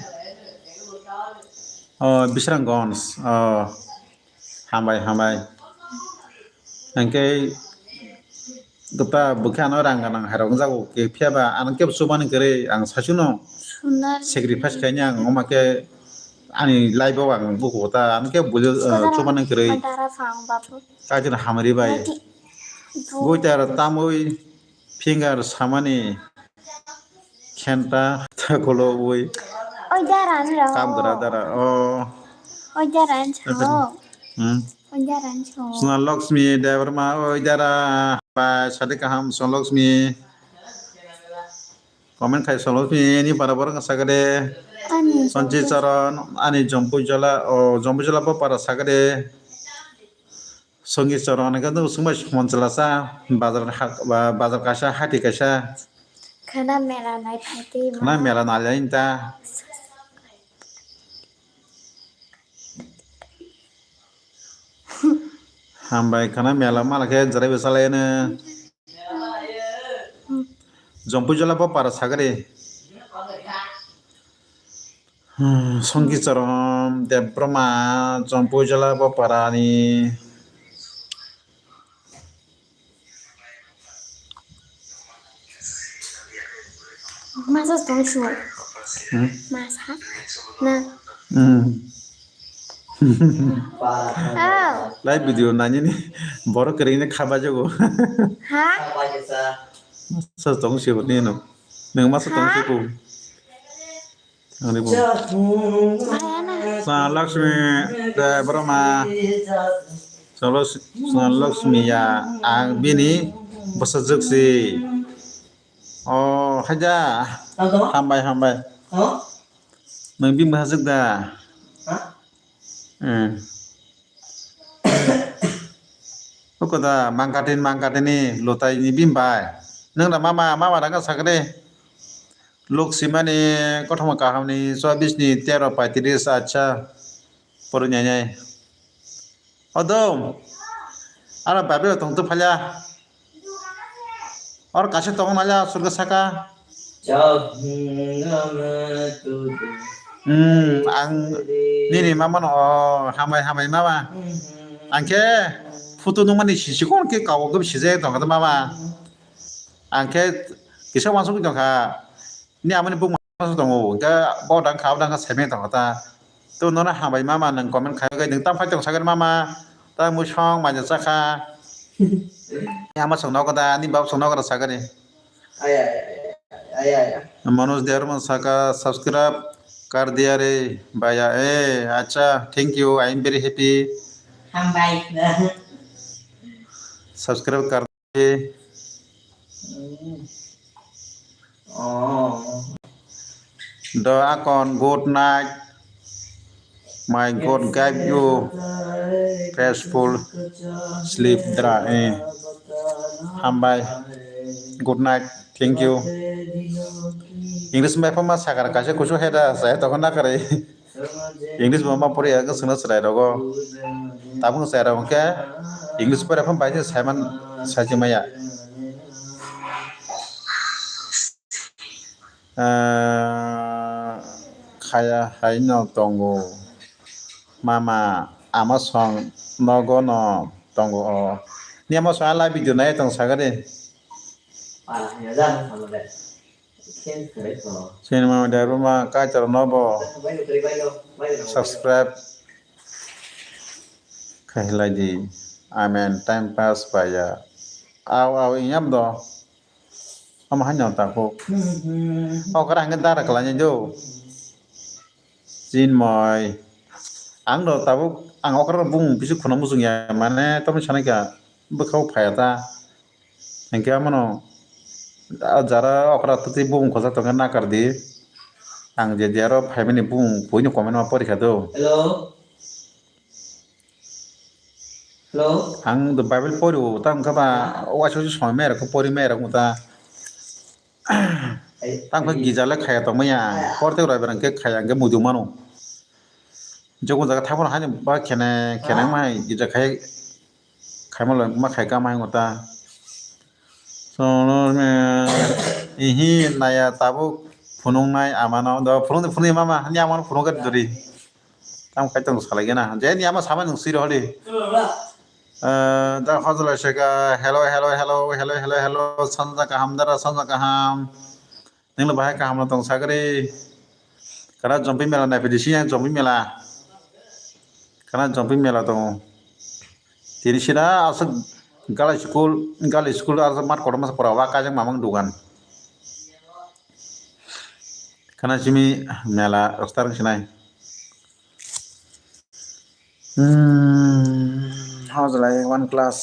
Oh, Bisramganj, oh, hambai, hambai. Hwnkhe, Gota bwkhe ano rang gwnang hai rok wngjago, phiya ba ano kebo chubani kwrwi ang saichung no sacrifice khaini ang, wngma khe ani life o ang bukugo ta ano kebo bujo, eh, chubani kwrwi. Kaitor hamari bai goita tamwi finger samani khenta ta kolo ui. Oi dara ni rang. Kam dara dara. Oh. Oi dara ni sao. Hmm. Oi dara ni sao. Sonal Lakshmi Debbarma oi dara. Bai sadi kaham Sonal Lakshmi. Comment khai Sonal Lakshmi ni para borok sakade. Ani Sanchi Charan ani Jompu Jala o Jompu Jala bo para sakade. Songi chorong ani khe sungbai sumon chwla cha bazar ha-, ba-, bazar kaisa hati kaisa. Khana mela nai phaitwi khana mela nai lai ta. Hambai khana mela mala khe jerai bwsa lai no. Jompu Jala bo para sagri. Hmm, Songki Charan Debbarma Jompu Jala bo parani. Masa tong sio. Hmm? Masa. Na. Hmm. Oh. Live video nani ni borok kering ni khaba jago. Ha? Masa tong sio ni no. Nang masa tong sio. Ani bo. Sa Lakshmi, eh, Brahma. Sa Laks-, Sa Lakshmi ya, ang bini bwsajwk si. Oh, haja. Hambai, hambai. Nwng bini bwsajwk da? Hmm. Ukoda mangkatin mangkatini lutai ni bini bai. Nwng da mama, mama ranga sakre. Lok simani kothoma kahamni chobis ni tero paitris acha. Poro nyanyai. Odom. Ara babe tong tu phalya. Or kaisa tong nalya surga saka. Hmm, ang nini mama no, oh, hambai, hambai mama. Ang khe photo nungmani sisi kon khe kabo khe sijai tong kha mama. Ang khe kisa wansuk tong kha. Ni amani bung ma tongo, hingke bo dang kha, bo dang kha, saimai tongo ta. To nono hambai mama, nwng comment khai, nwng tam phai tong sakani mama, ta mui song manya chakha. Ni ama song nogo da, ni bab song nogo da sakani. Aya, aya, aya, aya, aya. Manoj Debbarma saka, "Subscribe kar diya re bhaiya." Eh, acha, thank you, I am very happy. Hambai. Subscribe kar. Do akon, good night. My God give you peaceful sleep dra. Eh. Hambai. Good night. Thank you. English mai pama sakar kaisa kusu heda saya tokon na kare. English bo ma pori ya, swngna chwrai rogo. Tabuk chwrai rogo khe English pore phano bai se saiman sachi maya. Ah, khaya hai no tongo. Mama, ama song nogo no tongo o. Ni ama song ala video nai tong sagade. Sinima Debbarma Kaitor no bo subscribe khailai di. Amen. Time pass paya. Au, au, inyam do. Ama hanya tako. Okra hangke dara kalanya jo. Sinmoi. Ang do tabuk, ang okra bung bisi khuna muchung ya. Mane, tomi sanai ka. Bwkhao phaya ta. Hingke amano, ah, jara okra twtwi bumung kwchak tongkhe nakar di. Ang je jero phaimani bumung buino comment ma porikha do. Hello? Hello? Ang do Bible pori o, tang kha ba, waisa waisa soi mai rok, pori mai rok ta. Tang kha gija le khaya tongmaya, porte roi berang khe khaya, hingke muitu mano. Jogo jaga thangmano haino ba khene khene wngma hai gija khai khaima loi ma khai kama hai ngota. So no me ihi naya tabuk phunung nai amano do phunung phunung mama ni amano phunung ka dori. Tam khai tong salai gana. Je ni ama samai nung siro holi. Eh, da hojol seka hello hello hello hello hello hello sanja kaham dara sanja kaham. Ningno bahai kaham no tong sagri. Kana jompi mela nai pidi siya jompi mela. Kana jompi mela tongo. Tini sida aswk gali school gali school aswk mat kotor masa pora wa kajang mamang dugan. Kana simi mela rostar sinai. Hmm, how's like one class?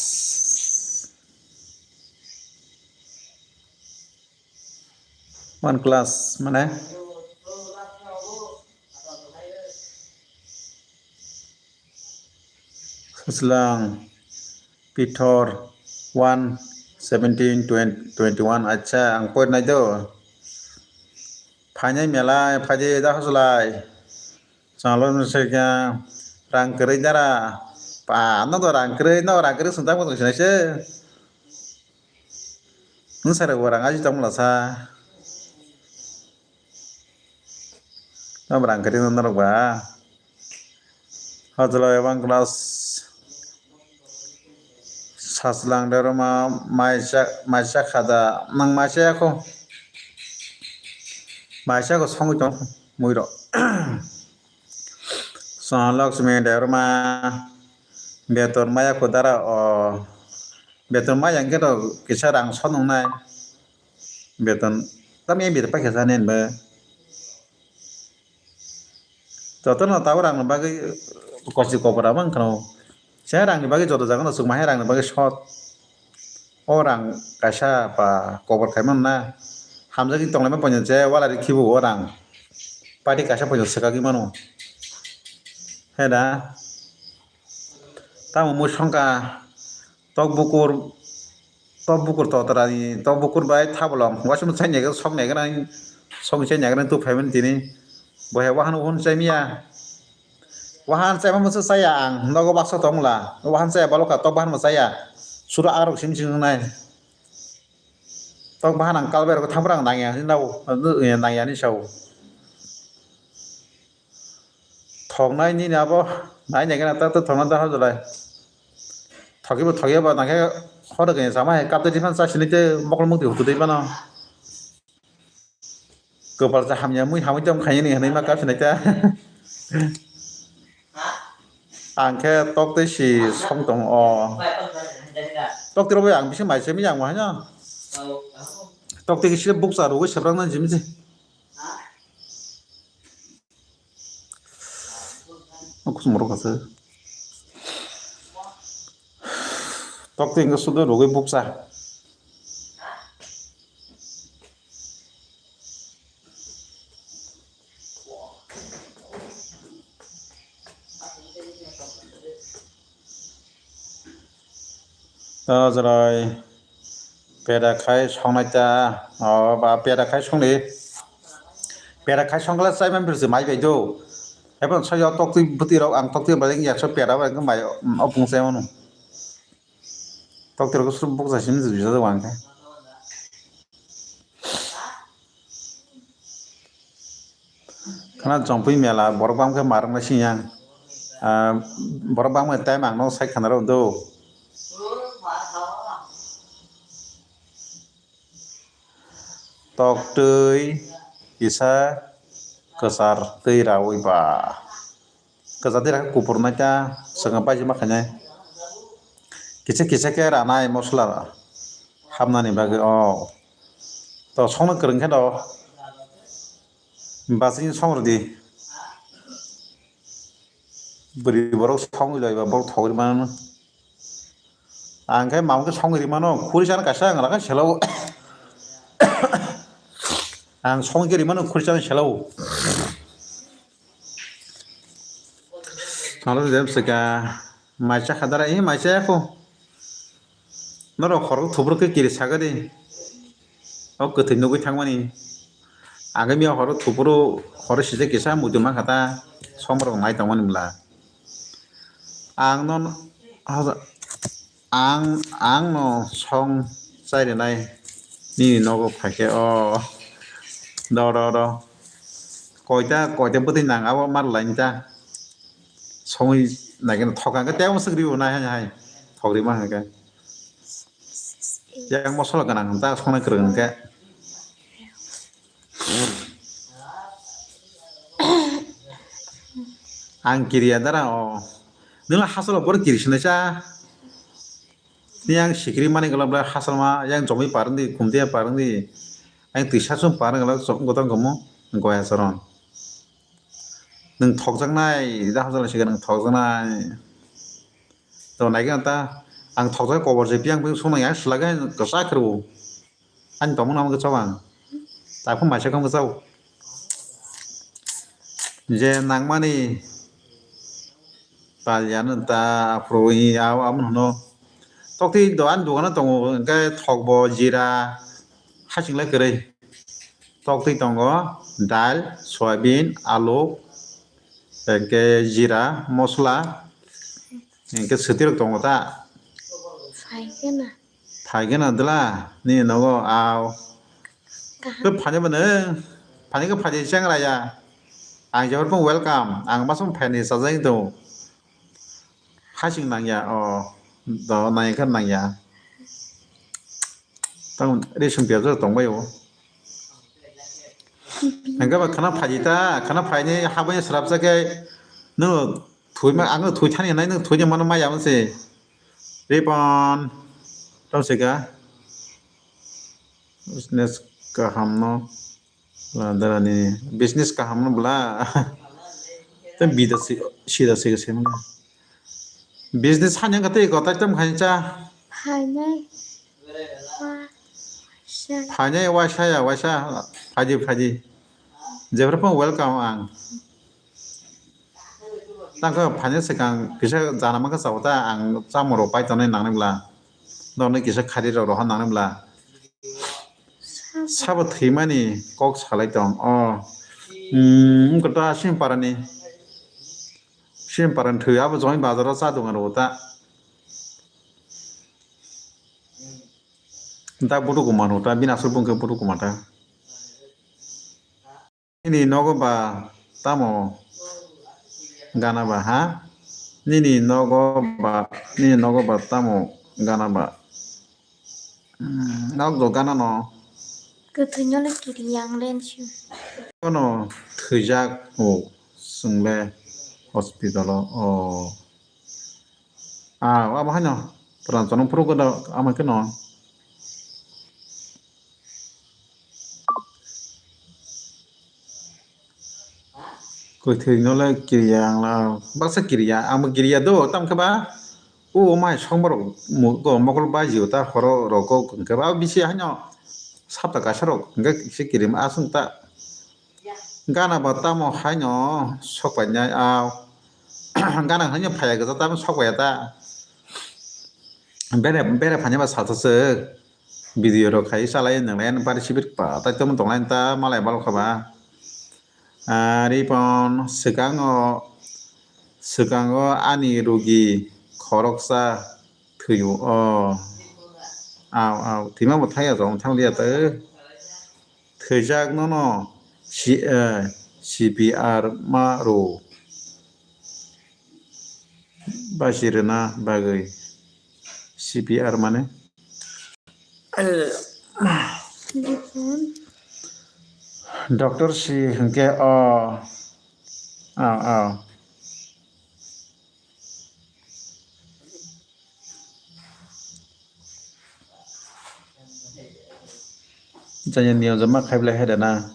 One class mane Saslang Pithor one seventeen twenty twenty one. Acha ang poi nai do. Phainai mela phaidi da hoslai. Chalo se kya rang kwrwi dara. Pa no do rang kwrwi no rang kwrwi sung tang sinai se. Nwng sara bo rang aji tong mala sa. Tam rang kwrwi no norok ba. Hajalo ebang class saslang de roma maisa maisa khada nang maisa yako. Maisa ko songwi tong muiro. Sohan Lakshmi de roma beton maya ko dara o. Beton maya hwnkhe to kisa rang sonong nai. Beton tam e beton paikha jani hinba. Jotono tabuk rangni bagwi kochi kobor abo wngkha no. Se rangni bagwi joto jagano chwngma hai rangni bagwi short. O rang kaisa ba kobor khaimano na. Hamjagwi tonglaima poito je walari khibo o rang. Pati kaisa poito swkagwi mano. He da. Tamo mui songkha. Tok bukur, tok bukur totrani, tok bukur bai thabolong. Waisa mung chai naigra, sok naigra, sok chai naigra tu phaimani tini. Bo hai wahan wahan chai miya. Wahan chai ma masa chaya ang, nogo baksa tongla. Wahan chaya baloka, tok bahan ma chaya. Suru arok sim sim nai. Tok bahan ang kalbai rok thampra ang nangya, nangya ni sao. Thoknai nini abo nai nai gana ta ta thokna da hajolai. Thokibo thokiya ba nangkhe khoro khe sama hai kapte dipan sa sini te mokol mukti hutu dei bano. Kopal sa hamya mui hamui tong khaini hinui ma kap sinai ta. Ang khe tok tei si song tong o. Tok tei rw ang bisi mai se mi yang ma hanya. Tok tei si buksa rw sebrang na jim se. Kusum rok ase. Tok tei hwnkhe sudo rwgwi buksa. O jerai peda khai songnai ta, o ba peda khai songni, peda khai songkla chai man phirsi mai bai do. Ebo soyo toktwi bwtwi rok ang toktwi bai yakso peda bai mai o bung chai mano. Toktwi rok buk chai simi jujak ang khe. Khana chongpui mela borok bang khe marwk nai sing yang. Ah, borok bang bai time ang no sai khana rw do. Toktwi kisa kwchar twi rawi ba. Kwchar twi rakhe kupur nai ta swkang paijak ma khainai. Kisa kisa khe ranai mosla hapnani bagwi o. To songno kwrwng khe do. Bachini song rwdi. Bwrwi borok songwi laiba borok thogwi mano. Ang khe mamo khe songwi rimano khuri sana kaisa ang rakha selo. Ang songwi rimano khuri sana selo. Salo jeb seka mai cha khadara e mai cha ko. Norok khorok thubro khe kiri sagadi. O kwthwi nugwi thangmani. Agami o horo thupuru horo sijak kisa muitu mankha ta. somrok nai tongmani bwla. Ang no, ang, ang no song chairinai nini nogo phaikhe o do do do. Koita, koita bwtwi nang abo mar lain ta. Songwi naikhe thok ang khe tei swk ribo nai hai hai. Thok rima hai khe. Yang mosola gwnang ta songnai kwrwng hwnkhe. Ang kiriya dara o. Nwng hasalo borok kiri sinai cha. Ni ang sikiri mani gola bla hasalma yang jomoi parwng di, kumtiya parwng di. Ang twi sasum parwng gola gotong gomo goya soron. Nwng thokjaknai, da hasalo sikha nwng thokjaknai. To naikhe ta ang thokjak kobor je piang piang sung nang ya swlagwi kwchak khe rw. Ani tongmung nang khe chao ang. Taphung maisa khe chao. Je nangmani pal ya no ta aphuru i abo amo hwno. Toktwi do ani dogano tongo hwnkhe thokbo, jira, hasing lai kwrwi. Toktwi tongo dal, soyabin, alu, hwnkhe jira, mosla, hwnkhe swtwi rok tongo ta. Phaikhe na. Phaikhe na dwla, nini nogo aw. Kaham. Tei phainai bo nwng, phainai khe phaidi cheng raya. Ang jebor phung welcome, ang masong phaini chajagwi tongo. Hasing nangya, o, do nangya khe nangya. Tamo resong piyajak tongbai o. Hwnkhe ba khana phaidi ta, khana phaini habani srapsa khe, no, Thwi ma, ang no thwi thani hinai nwng thwi ni mano maya mwnsi. Ripon. Tamo se ka. Business kaham no. La darani business kaham no bla. Te bida si, sida si se mano. Business hanya ka te ko tai tam khain cha. Phainai. Wa, sa. Phainai wa sa ya, wa sa. Phaidi, phaidi. Jephru phung welcome ang. Tangkhe phaina swkang kisa jana mankha chao ta, ang chamung rok pai tongnai nangnai bwla. Nornwi kisa khari rok rohor nangnai bwla. Sabo thwimani kok salai tong. O. Hmm, wngkha ta Simparani. Simparani thwi abo jomai bazaro cha dogan rwo ta. Da budu kuma rwo ta, bini aswk bwngkhe budu kuma ta. Nini nogo ba tamo gana ba ha? Nini nogo ba, nini nogo ba tamo gana ba? Hmm, nok do gana no. Kwthwino le kiri yang len sio. Kono thwijak o chwng le hospital o. O. Ah, abo haino pran chano phuru godo ama khe no. Kwthwino le kiriya ang la, baksa kiriya, ang bo kiriya do, tamo khe ba, o mai songborok mu-, go mokol baji o ta horo rogo hwnkhe ba bisi haino sapta kaisa rok hwnkhe kisa kirima aswng ta. Gana ba tamo haino sok painai, ah, gana haino phaiya gajak tamo sok paiya ta. Bere, bere phainai ba sata se. Video rok khai chalai nang lai ani pari sibir pa tai tamo tong lai ta malai bal kha ba. Ari pon swkango, swkango ani rugi khoroksa thwiyo o. Aw, aw, thwima bo thaya jong thang liya ta. Thwijak nono C-, eh, C P R ma rw. Basi rwna bagwi C P R mane? Doctor si hwnkhe o, o, o. Jani niyom jama khai belai hai da na.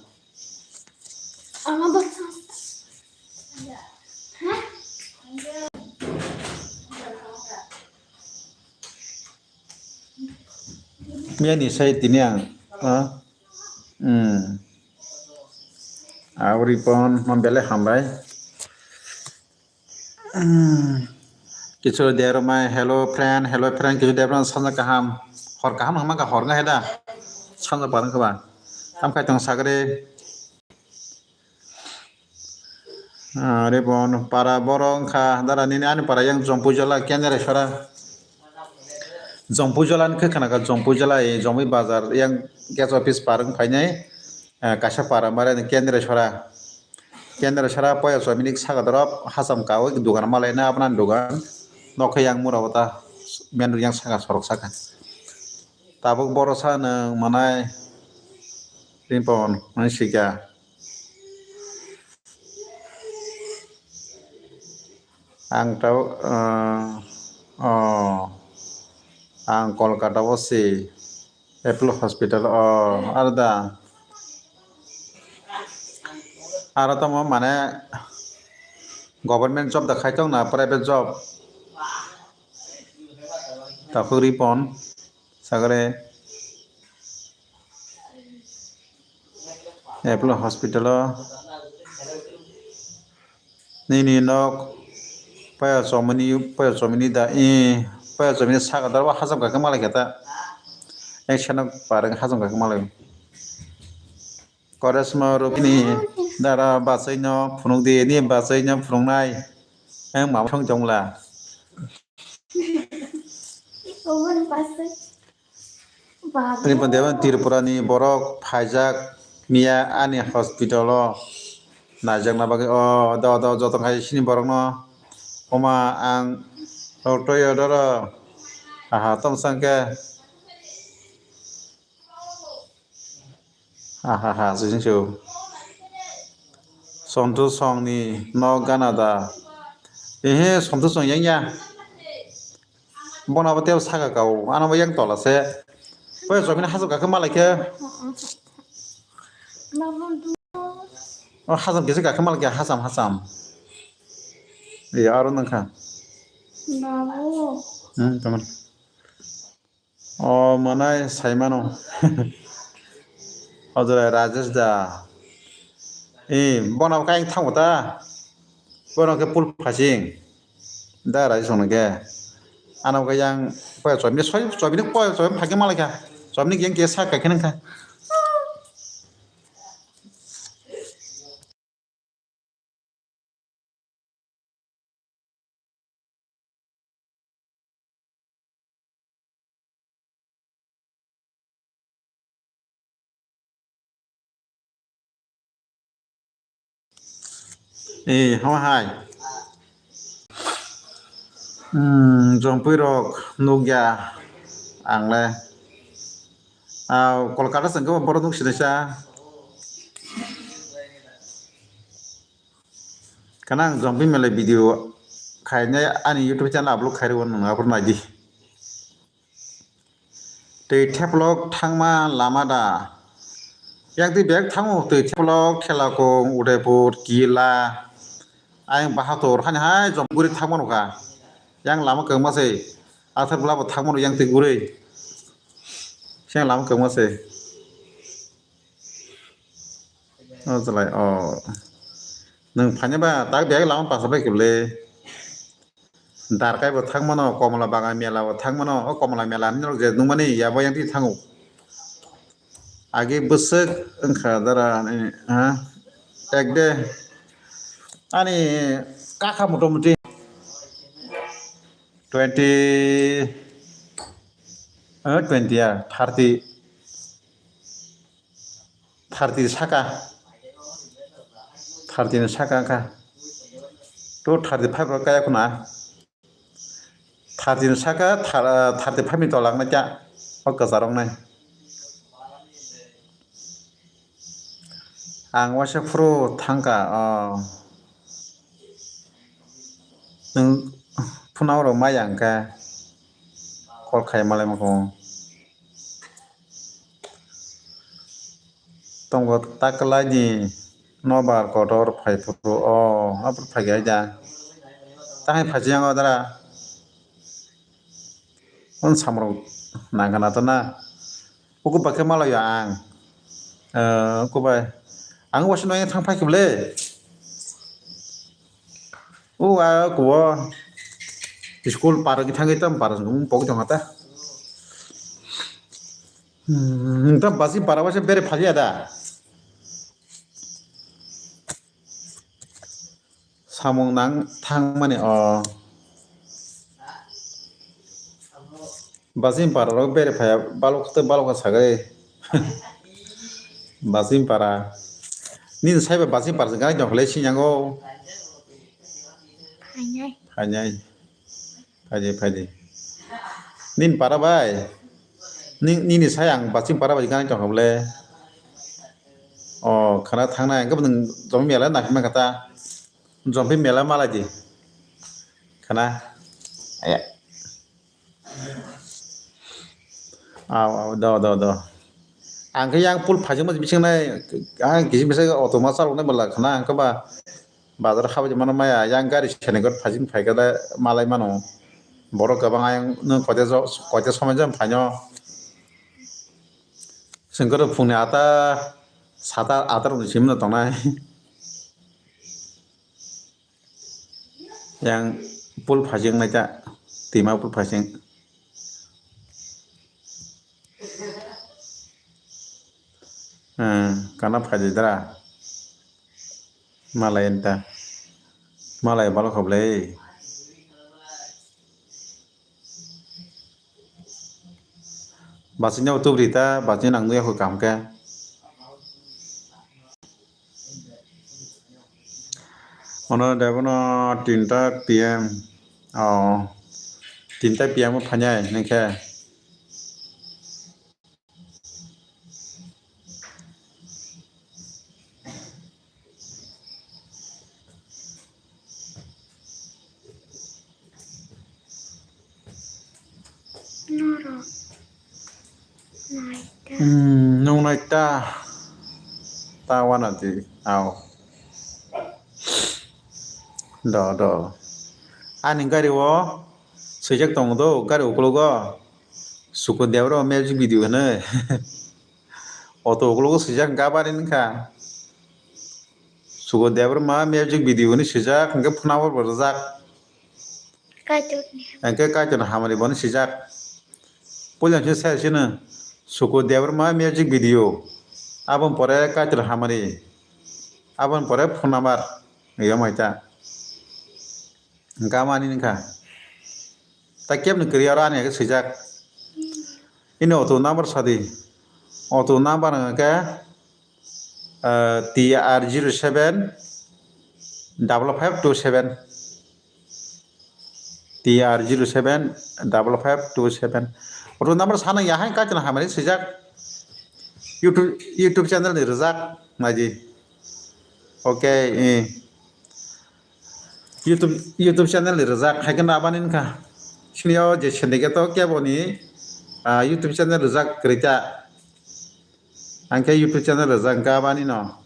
Miyani sai tini ang, ah, hmm. Abri pon, man belai hambai. Hmm. Kichu deromai, hello friend, hello friend, kichu deromai, sanja kaham, hor kaham hama ka hor ngai da, sanja parang kaba, tam kai tong sagre. Ah, Ripon, para borok wngkha, dara nini ani para yang Jompuijala, Kendresora. Jompuijala ni khe khana kha, Jompuijala, eh, Jomui bazar yang gas office par wng phainai, eh, kaisa para mare ni Kendresora. Kendresora poya chomini saka dorop hacham kawi dugan malai na apna dugan. Nokhe yang mura wata main road yang saka sorok saka. Tabuk boro sa nwng manai Ripon, nwng sika. Ang tau, eh, oh, ang Kolkata o si Apollo Hospital, oh, aro da. Aro tamo mane government job da khai tong na private job? Takhuk Ripon, sagre. Apollo Hospital o nini nok paya chomini, paya chomini da, i paya chomini saka daro hacham kha khe malai khe ta. Ek seno pareng hacham kha khe malai. Koresma rukni dara bachai no phunuk di, ni bachai no phunuknai. Ang mama thong tongla. Obo ni bachai. Ani pande Tripura ni borok phaijak miya ani hospital o naijakna bagwi. O do do joto khai sini borok no. Oma ang rotoi odoro. Aha tom sangke. Aha ha sising su. Sontu song ni no gana da. Ehe sontu song yang ya. Bona bo tebo saka kau, ano bo yang tola se. Bo chobini hasam kakhe malai khe. O hasam kisa kakhe malai khe hasam hasam. Iya aro nangkha. Hmm, tamar. O manai saimano. Ojora Rajesh da. Eh, bona kain thango ta. Bono khe pul phasing. Da rai song khe. Ano khe yang poya chobini soi, chobini poya chobini phage malai kha. Chobini yang khe sa kha khe nang kha. Eh, hama hai. Hmm, jompui rok nukya ang le. Ah, Kolkata sengke borok nuk sinisa. Kana ang jompui mele video khainai ani YouTube channel upload khairwi nang aphuru naidi. Twi theplok thangma lama da. Yang twi bek thango twi theplok Khelakung, Udaipur, Kila. Ayang bahator hani hai jom guri thangma nukha. Yang lama kwma se. Athar bwla bo thangma nuk yang twi guri. Yang lama kwma se. O jalai o. Nwng phaina ba tak bek lama pasa bai kwbli. Darkai bo thangmano, Komla Bagan mela bo thangmano, o Komla mela hinwi je nukmani yabo yang twi thango. Agi bwswk wngkha dara ani, ha? Ek de ani kakha motamuti twenty, eh, twenty ya, thirty. Thirty saka. Thirty ni saka wngkha. To thirty five rok kaya khuna. Thirty ni saka thar-, thirty five ni tola wngna kya. O kwchar wngnai. Ang waisa phuru thangkha, o. Nwng phunao rok maya hwnkhe call khai malai mokho. Tongo ta kwlai ni nobar kotor phai phuru o aphuru phai khe aida. Tahai phai jang o dara. On samrok nangkha na to na. Uku bai khe malaio ang. Eh, uku bai. Ang waisa noya thang phai khe bwle. O a kubo school par wngwi thangwi tamo par wngwi pogwi tongkha ta. Hmm, tamo basi para waisa bere phaliya da. Samung nang thangmani o. Baching para rok bere phaiya balok tei balok kha sagwi. Baching para. Nini saiba baching para gana jong khlai sinyango. Phainai. Phainai. Phaidi, phaidi. Nini para bai. Ni-, nini sai ang baching para bai gana jong kha bole. O khana thangnai ang khe bwdwng jom mela nakhe man kha ta. Jompi mela malai di. Khana. Aya. Aw, aw, do, do, do. Ang khe yang pul phajima bising nai, ang kisi bisa auto ma chalok nai bwla khana ang khe ba bazar kha bai mano maya yang gari sene got phajing phai khe malai mano. Borok kwbang ayang nwng koite jo-, koite somoi jam phaino. Sengkoro phungni ata sata ata rok ni simi no tongnai. Yang pul phajing nai ta, tima pul phajing. Hmm, kana phajidra. Malai enta. Malai balo khoblei. Bachino tubri ta, bachino nang nuya kho kam khe. Ono debono tinta P M. Oh, tinta P M o phainai hwnkhe. Norok naita. Hmm, nwng naita. Ta wana di, aw. Do, do. Ani gari o swijak tongo do, gari ukologo. Suko debra music video hwnwi. Auto ukologo swijak gabani wngkha. Sugo Debbarma music video ni swijak, hwnkhe phunabo bo rwjak. Kaitorni. Hwnkhe Kaitorni hamari bono swijak. Puila khe sai sino Sugo Debbarma music video. Aboni pore Kaitorni hamari. Aboni pore phunamar. Iyo maita. Hwnkhe ama ani wngkha. Ta kebni kwrwi aro ani hai khe swijak. Ini auto number sadi. Auto number hwnkhe, ah, T R zero seven double five two seven. T R zero seven double five two seven. Auto number sana ya hai kaitorni hamari swijak. YouTube, YouTube channel ni rwjak naidi. Okay, eh. YouTube, YouTube channel ni rwjak hai khe nabani wngkha. Sini o je sendike to kebo ni, ah, YouTube channel rwjak kwrwi ta. Ang khe YouTube channel rwjak wngkha abani no.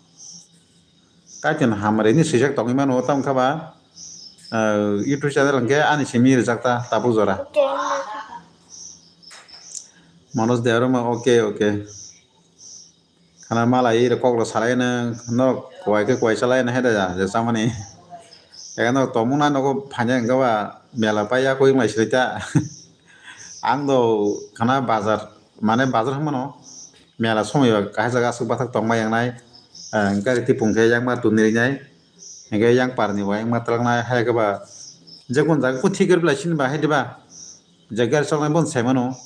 Kaitor hamari ni swijak tongwi mano tamo khe ba, ah, YouTube channel hwnkhe ani simi rwjak ta tabuk jora. Manoj Debbarma, okay, okay. Khana malai rok kok rok salai nw, norok kuai khe kuai salai nw hai da, je chamani. Eka norok tongmung na nogo phaina hwnkhe ba mela pai ya koi wng lai sili ta. Ang do khana bazar, mane bazar hwnmano mela somoi ba kaisa jaga aswk bathak tongma yang nai. Gari tipung khe yang ma tuni rinai. Hwnkhe yang parni bo yang ma twlang nai hai khe ba. Je kun jaga khe thik gari lai sini ba hai diba. Je gari chalnai bono sai mano.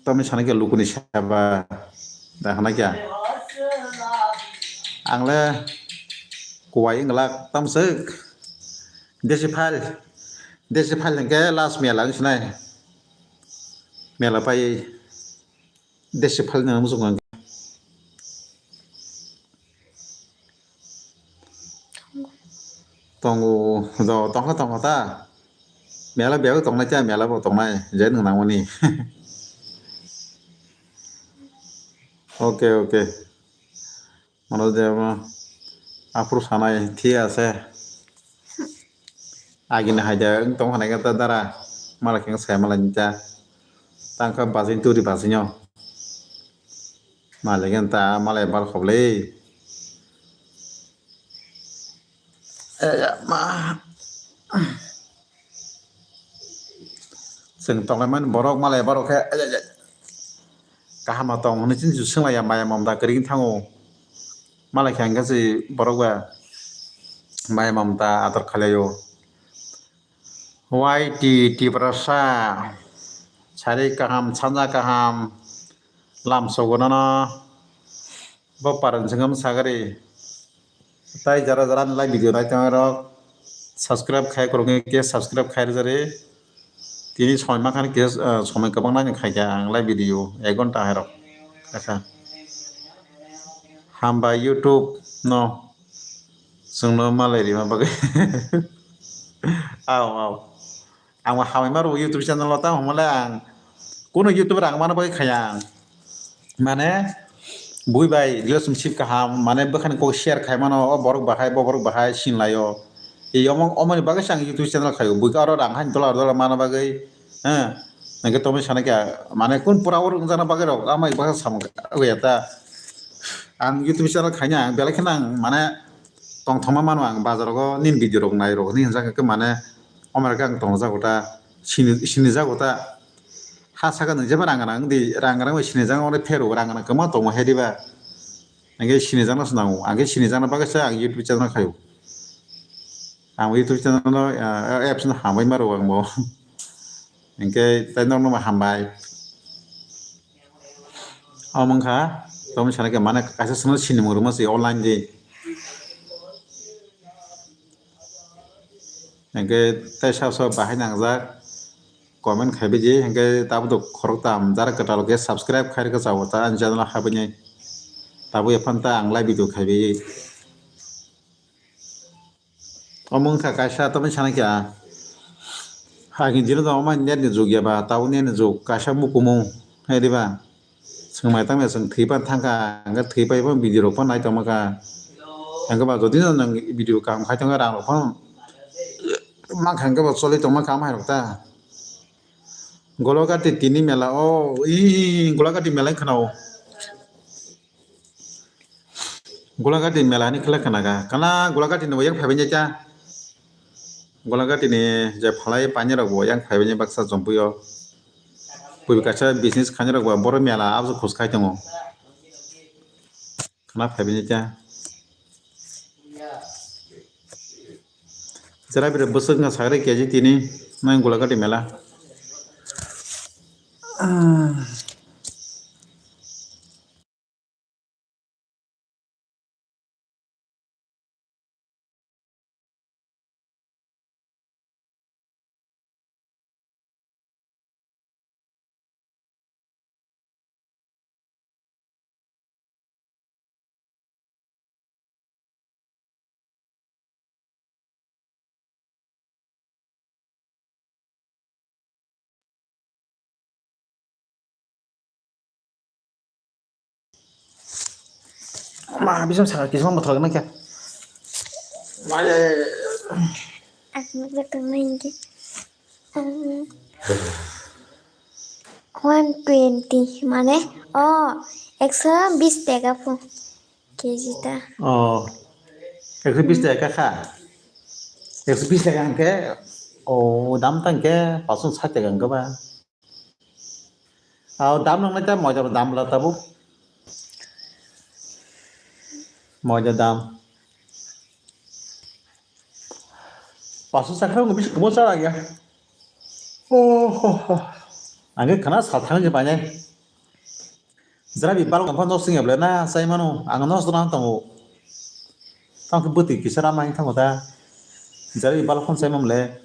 Tamni sana khe lukuni seba da hana khe ang le kuai wng glak tamswk desi phal desi phal hwnkhe last mela wng sinai mela pai desi phal ni muchung ang. Tongo, do, tongkha, tongkha ta. Mela bego tongnai ta, mela bo tongnai, je nwng nangmani. Okay, okay. Mano de mo, aphuru sanai, thik ase. Agini haida wng tong hanai khe ta dara, mala khe sai mala ni ta. Tangkha bajin turi bajinyo. Malik ta malai bal khoblei. Eh, ya, ma. Chwng tonglaimani borok malai borok khe, eh, eh, eh. Kaham ma tong hwnwi chini swnglaia maya mamda kwrwi thango. Malai khe ang khe si borok ba mai mamta ador khlaio. Y T Tiprasa, sari kaham, sanja kaham, lam sogo nono, bo paran sengam sagari. Tai jara jara nilai video nai tong rok, subscribe khai korok ke subscribe khai rwjari. Tini somoi mankha ni khe, ah, somoi kwbang nai khai kha ang live video ek ghonta hai rok. Kha. Hambai YouTube no. Chwngno malai rima bagwi. Aw, aw. Ang bo hamai ma rwo YouTube channel o, tamo hwnmale ang kuno YouTube rang mana bagwi khaya ang. Mane bui bai relationship kaham, mane bwkhani kok share khai mano, o borok bahai, bo borok bahai sinlaio. E omo, omoni bagwi se ang YouTube channel khaio. Bui oro rang hain dollar dollar mana bagwi. Ha. Nangkhe tomwi sana kya, mane kun pura oro wngjakna bagwi rok, amai baksa samung ya ta. Ang YouTube channel khaina ang belai kheno ang mane tongthokma mano ang bazar rogo nini video rok nai rok ni hwnjak khe mane omor khe ang tongjago ta sini, sini jago ta ha saka nang jeba rang rang di rang rang bai sini jago ore phero rang rang kwma tongo he diba hingke sini jakna se nango hingke sini jakna bagwi se ang YouTube channel khaio ang YouTube channel no apps no hambai ma rwo ang bo hingke tai norok no hambai. Omo wngkha, tamo sana khe mane kaisa chwngno sinimung rwma se online di. Hingke tei sab sab bahai nangjak comment khaibaidi, hingke tabuk khoroktham jara kwtal khe subscribe khairwkha chao ta ani channel o habwini. Tabuk ephanta ang live video khaibai. Omo wngkha kaisa, tamni sana khe ah. Hakhe jino jama net ni jug ya ba, tabuk net ni jug kaisa mukumung, hai diba? Chwng mai tangma chwng thwi pan thangkha, hwnkhe thwi pai phano video rok phano nai tongma kha. Hwnkhe ba jodi no nwng video kaham khai tongkhe rang rok phano mankha, hwnkhe ba choli tongma kaham hai rok ta. Golagati tini mela o, i Golagati mela wngkha na o. Golagati mela ni khlai khna kha. Kana Golagati ni yang phaibai cha. Golagati ni je phalai pani rok bo yang phaibai baksa jompui o. Pui kaisa business khainai rok bo boro mela abo khos khai tongo. Khna phaibai cha. Jera bire bwswk wngkha sagri K G tini nang Golagati mela. Ma, bising sa kisma mothok na kya? Maya. Aku nak main ke. One twenty mane? Oh, ekso bis taka po. K G ta. Oh, ekso bis taka kha. Ekso bis taka hwnkhe, oh, dam ta hwnkhe paso sat taka hwnkhe ba. Oh, dam nang nai ta moida dam la tabuk. Moida dam. Paso sakha wngkha bisi kwbangma cha lagya. Oh, ho, ho. Ang khe khana sa thang je painai. Jara bi balok phano nos singya ble na chai mano. Ang nos dona tongo. Tang khe bwtwi kisa rama hin thango ta. Jara bi balok phano chai mamle.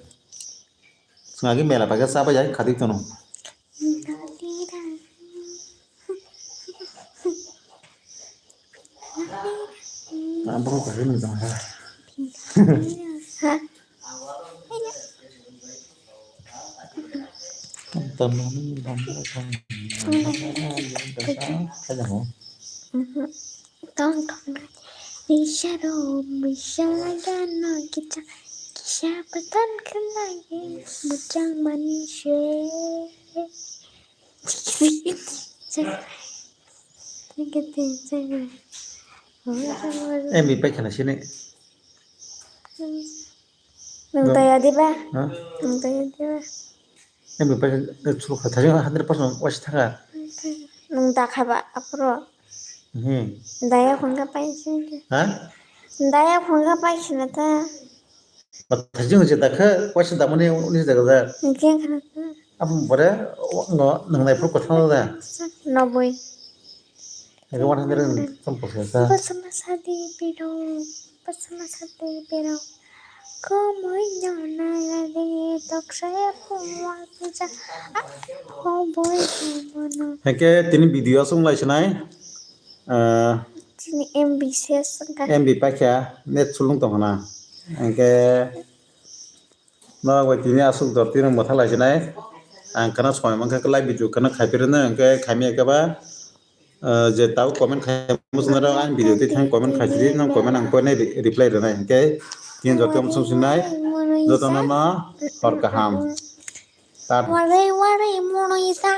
Swngagi mela paikha cha bai ya khadi tono. Ang bokhok kaisa nukjagha. Tong tong na. Misa ro misa lagano kisa kisa patan khlai bujang mani se. Em bi pai khana sini. Nung taya diba? Ha? Nung taya diba? Em bi pai chulu kha thajang hundred percent wasi thanga. Nung da khaba apro. Hmm. Daya phunga pai sini. Ha? Daya phunga pai sini ta. Bathajing je dakha, waisa damani uni jaga da. Jeng khana ta. Abang bore ngo nang nai pro kotha da. Noboi. Ega one hundred and some percent ta. Basma sadi biro, basma sadi biro. Komoi no nalade doksa ya pumwa pija. Hoboi mono. Heke tini video asung lai sinai. Ah, Chini M B ses wngkha. M B paikha, net sulung tong khna. Hingke norok bai tini aswk dor tini mwtha lai sinai. Ang khna soi mankha, live video khna khai phirino, hingke khaimya khe ba, ah, je tabuk comment khai muchungo rok, ang video twi thang comment khai sidi, nang comment ang poine re-, reply rwnai, hingke tini jotto muchung sinai, jotono no hor kaham. Tat- Warai warai mono isa.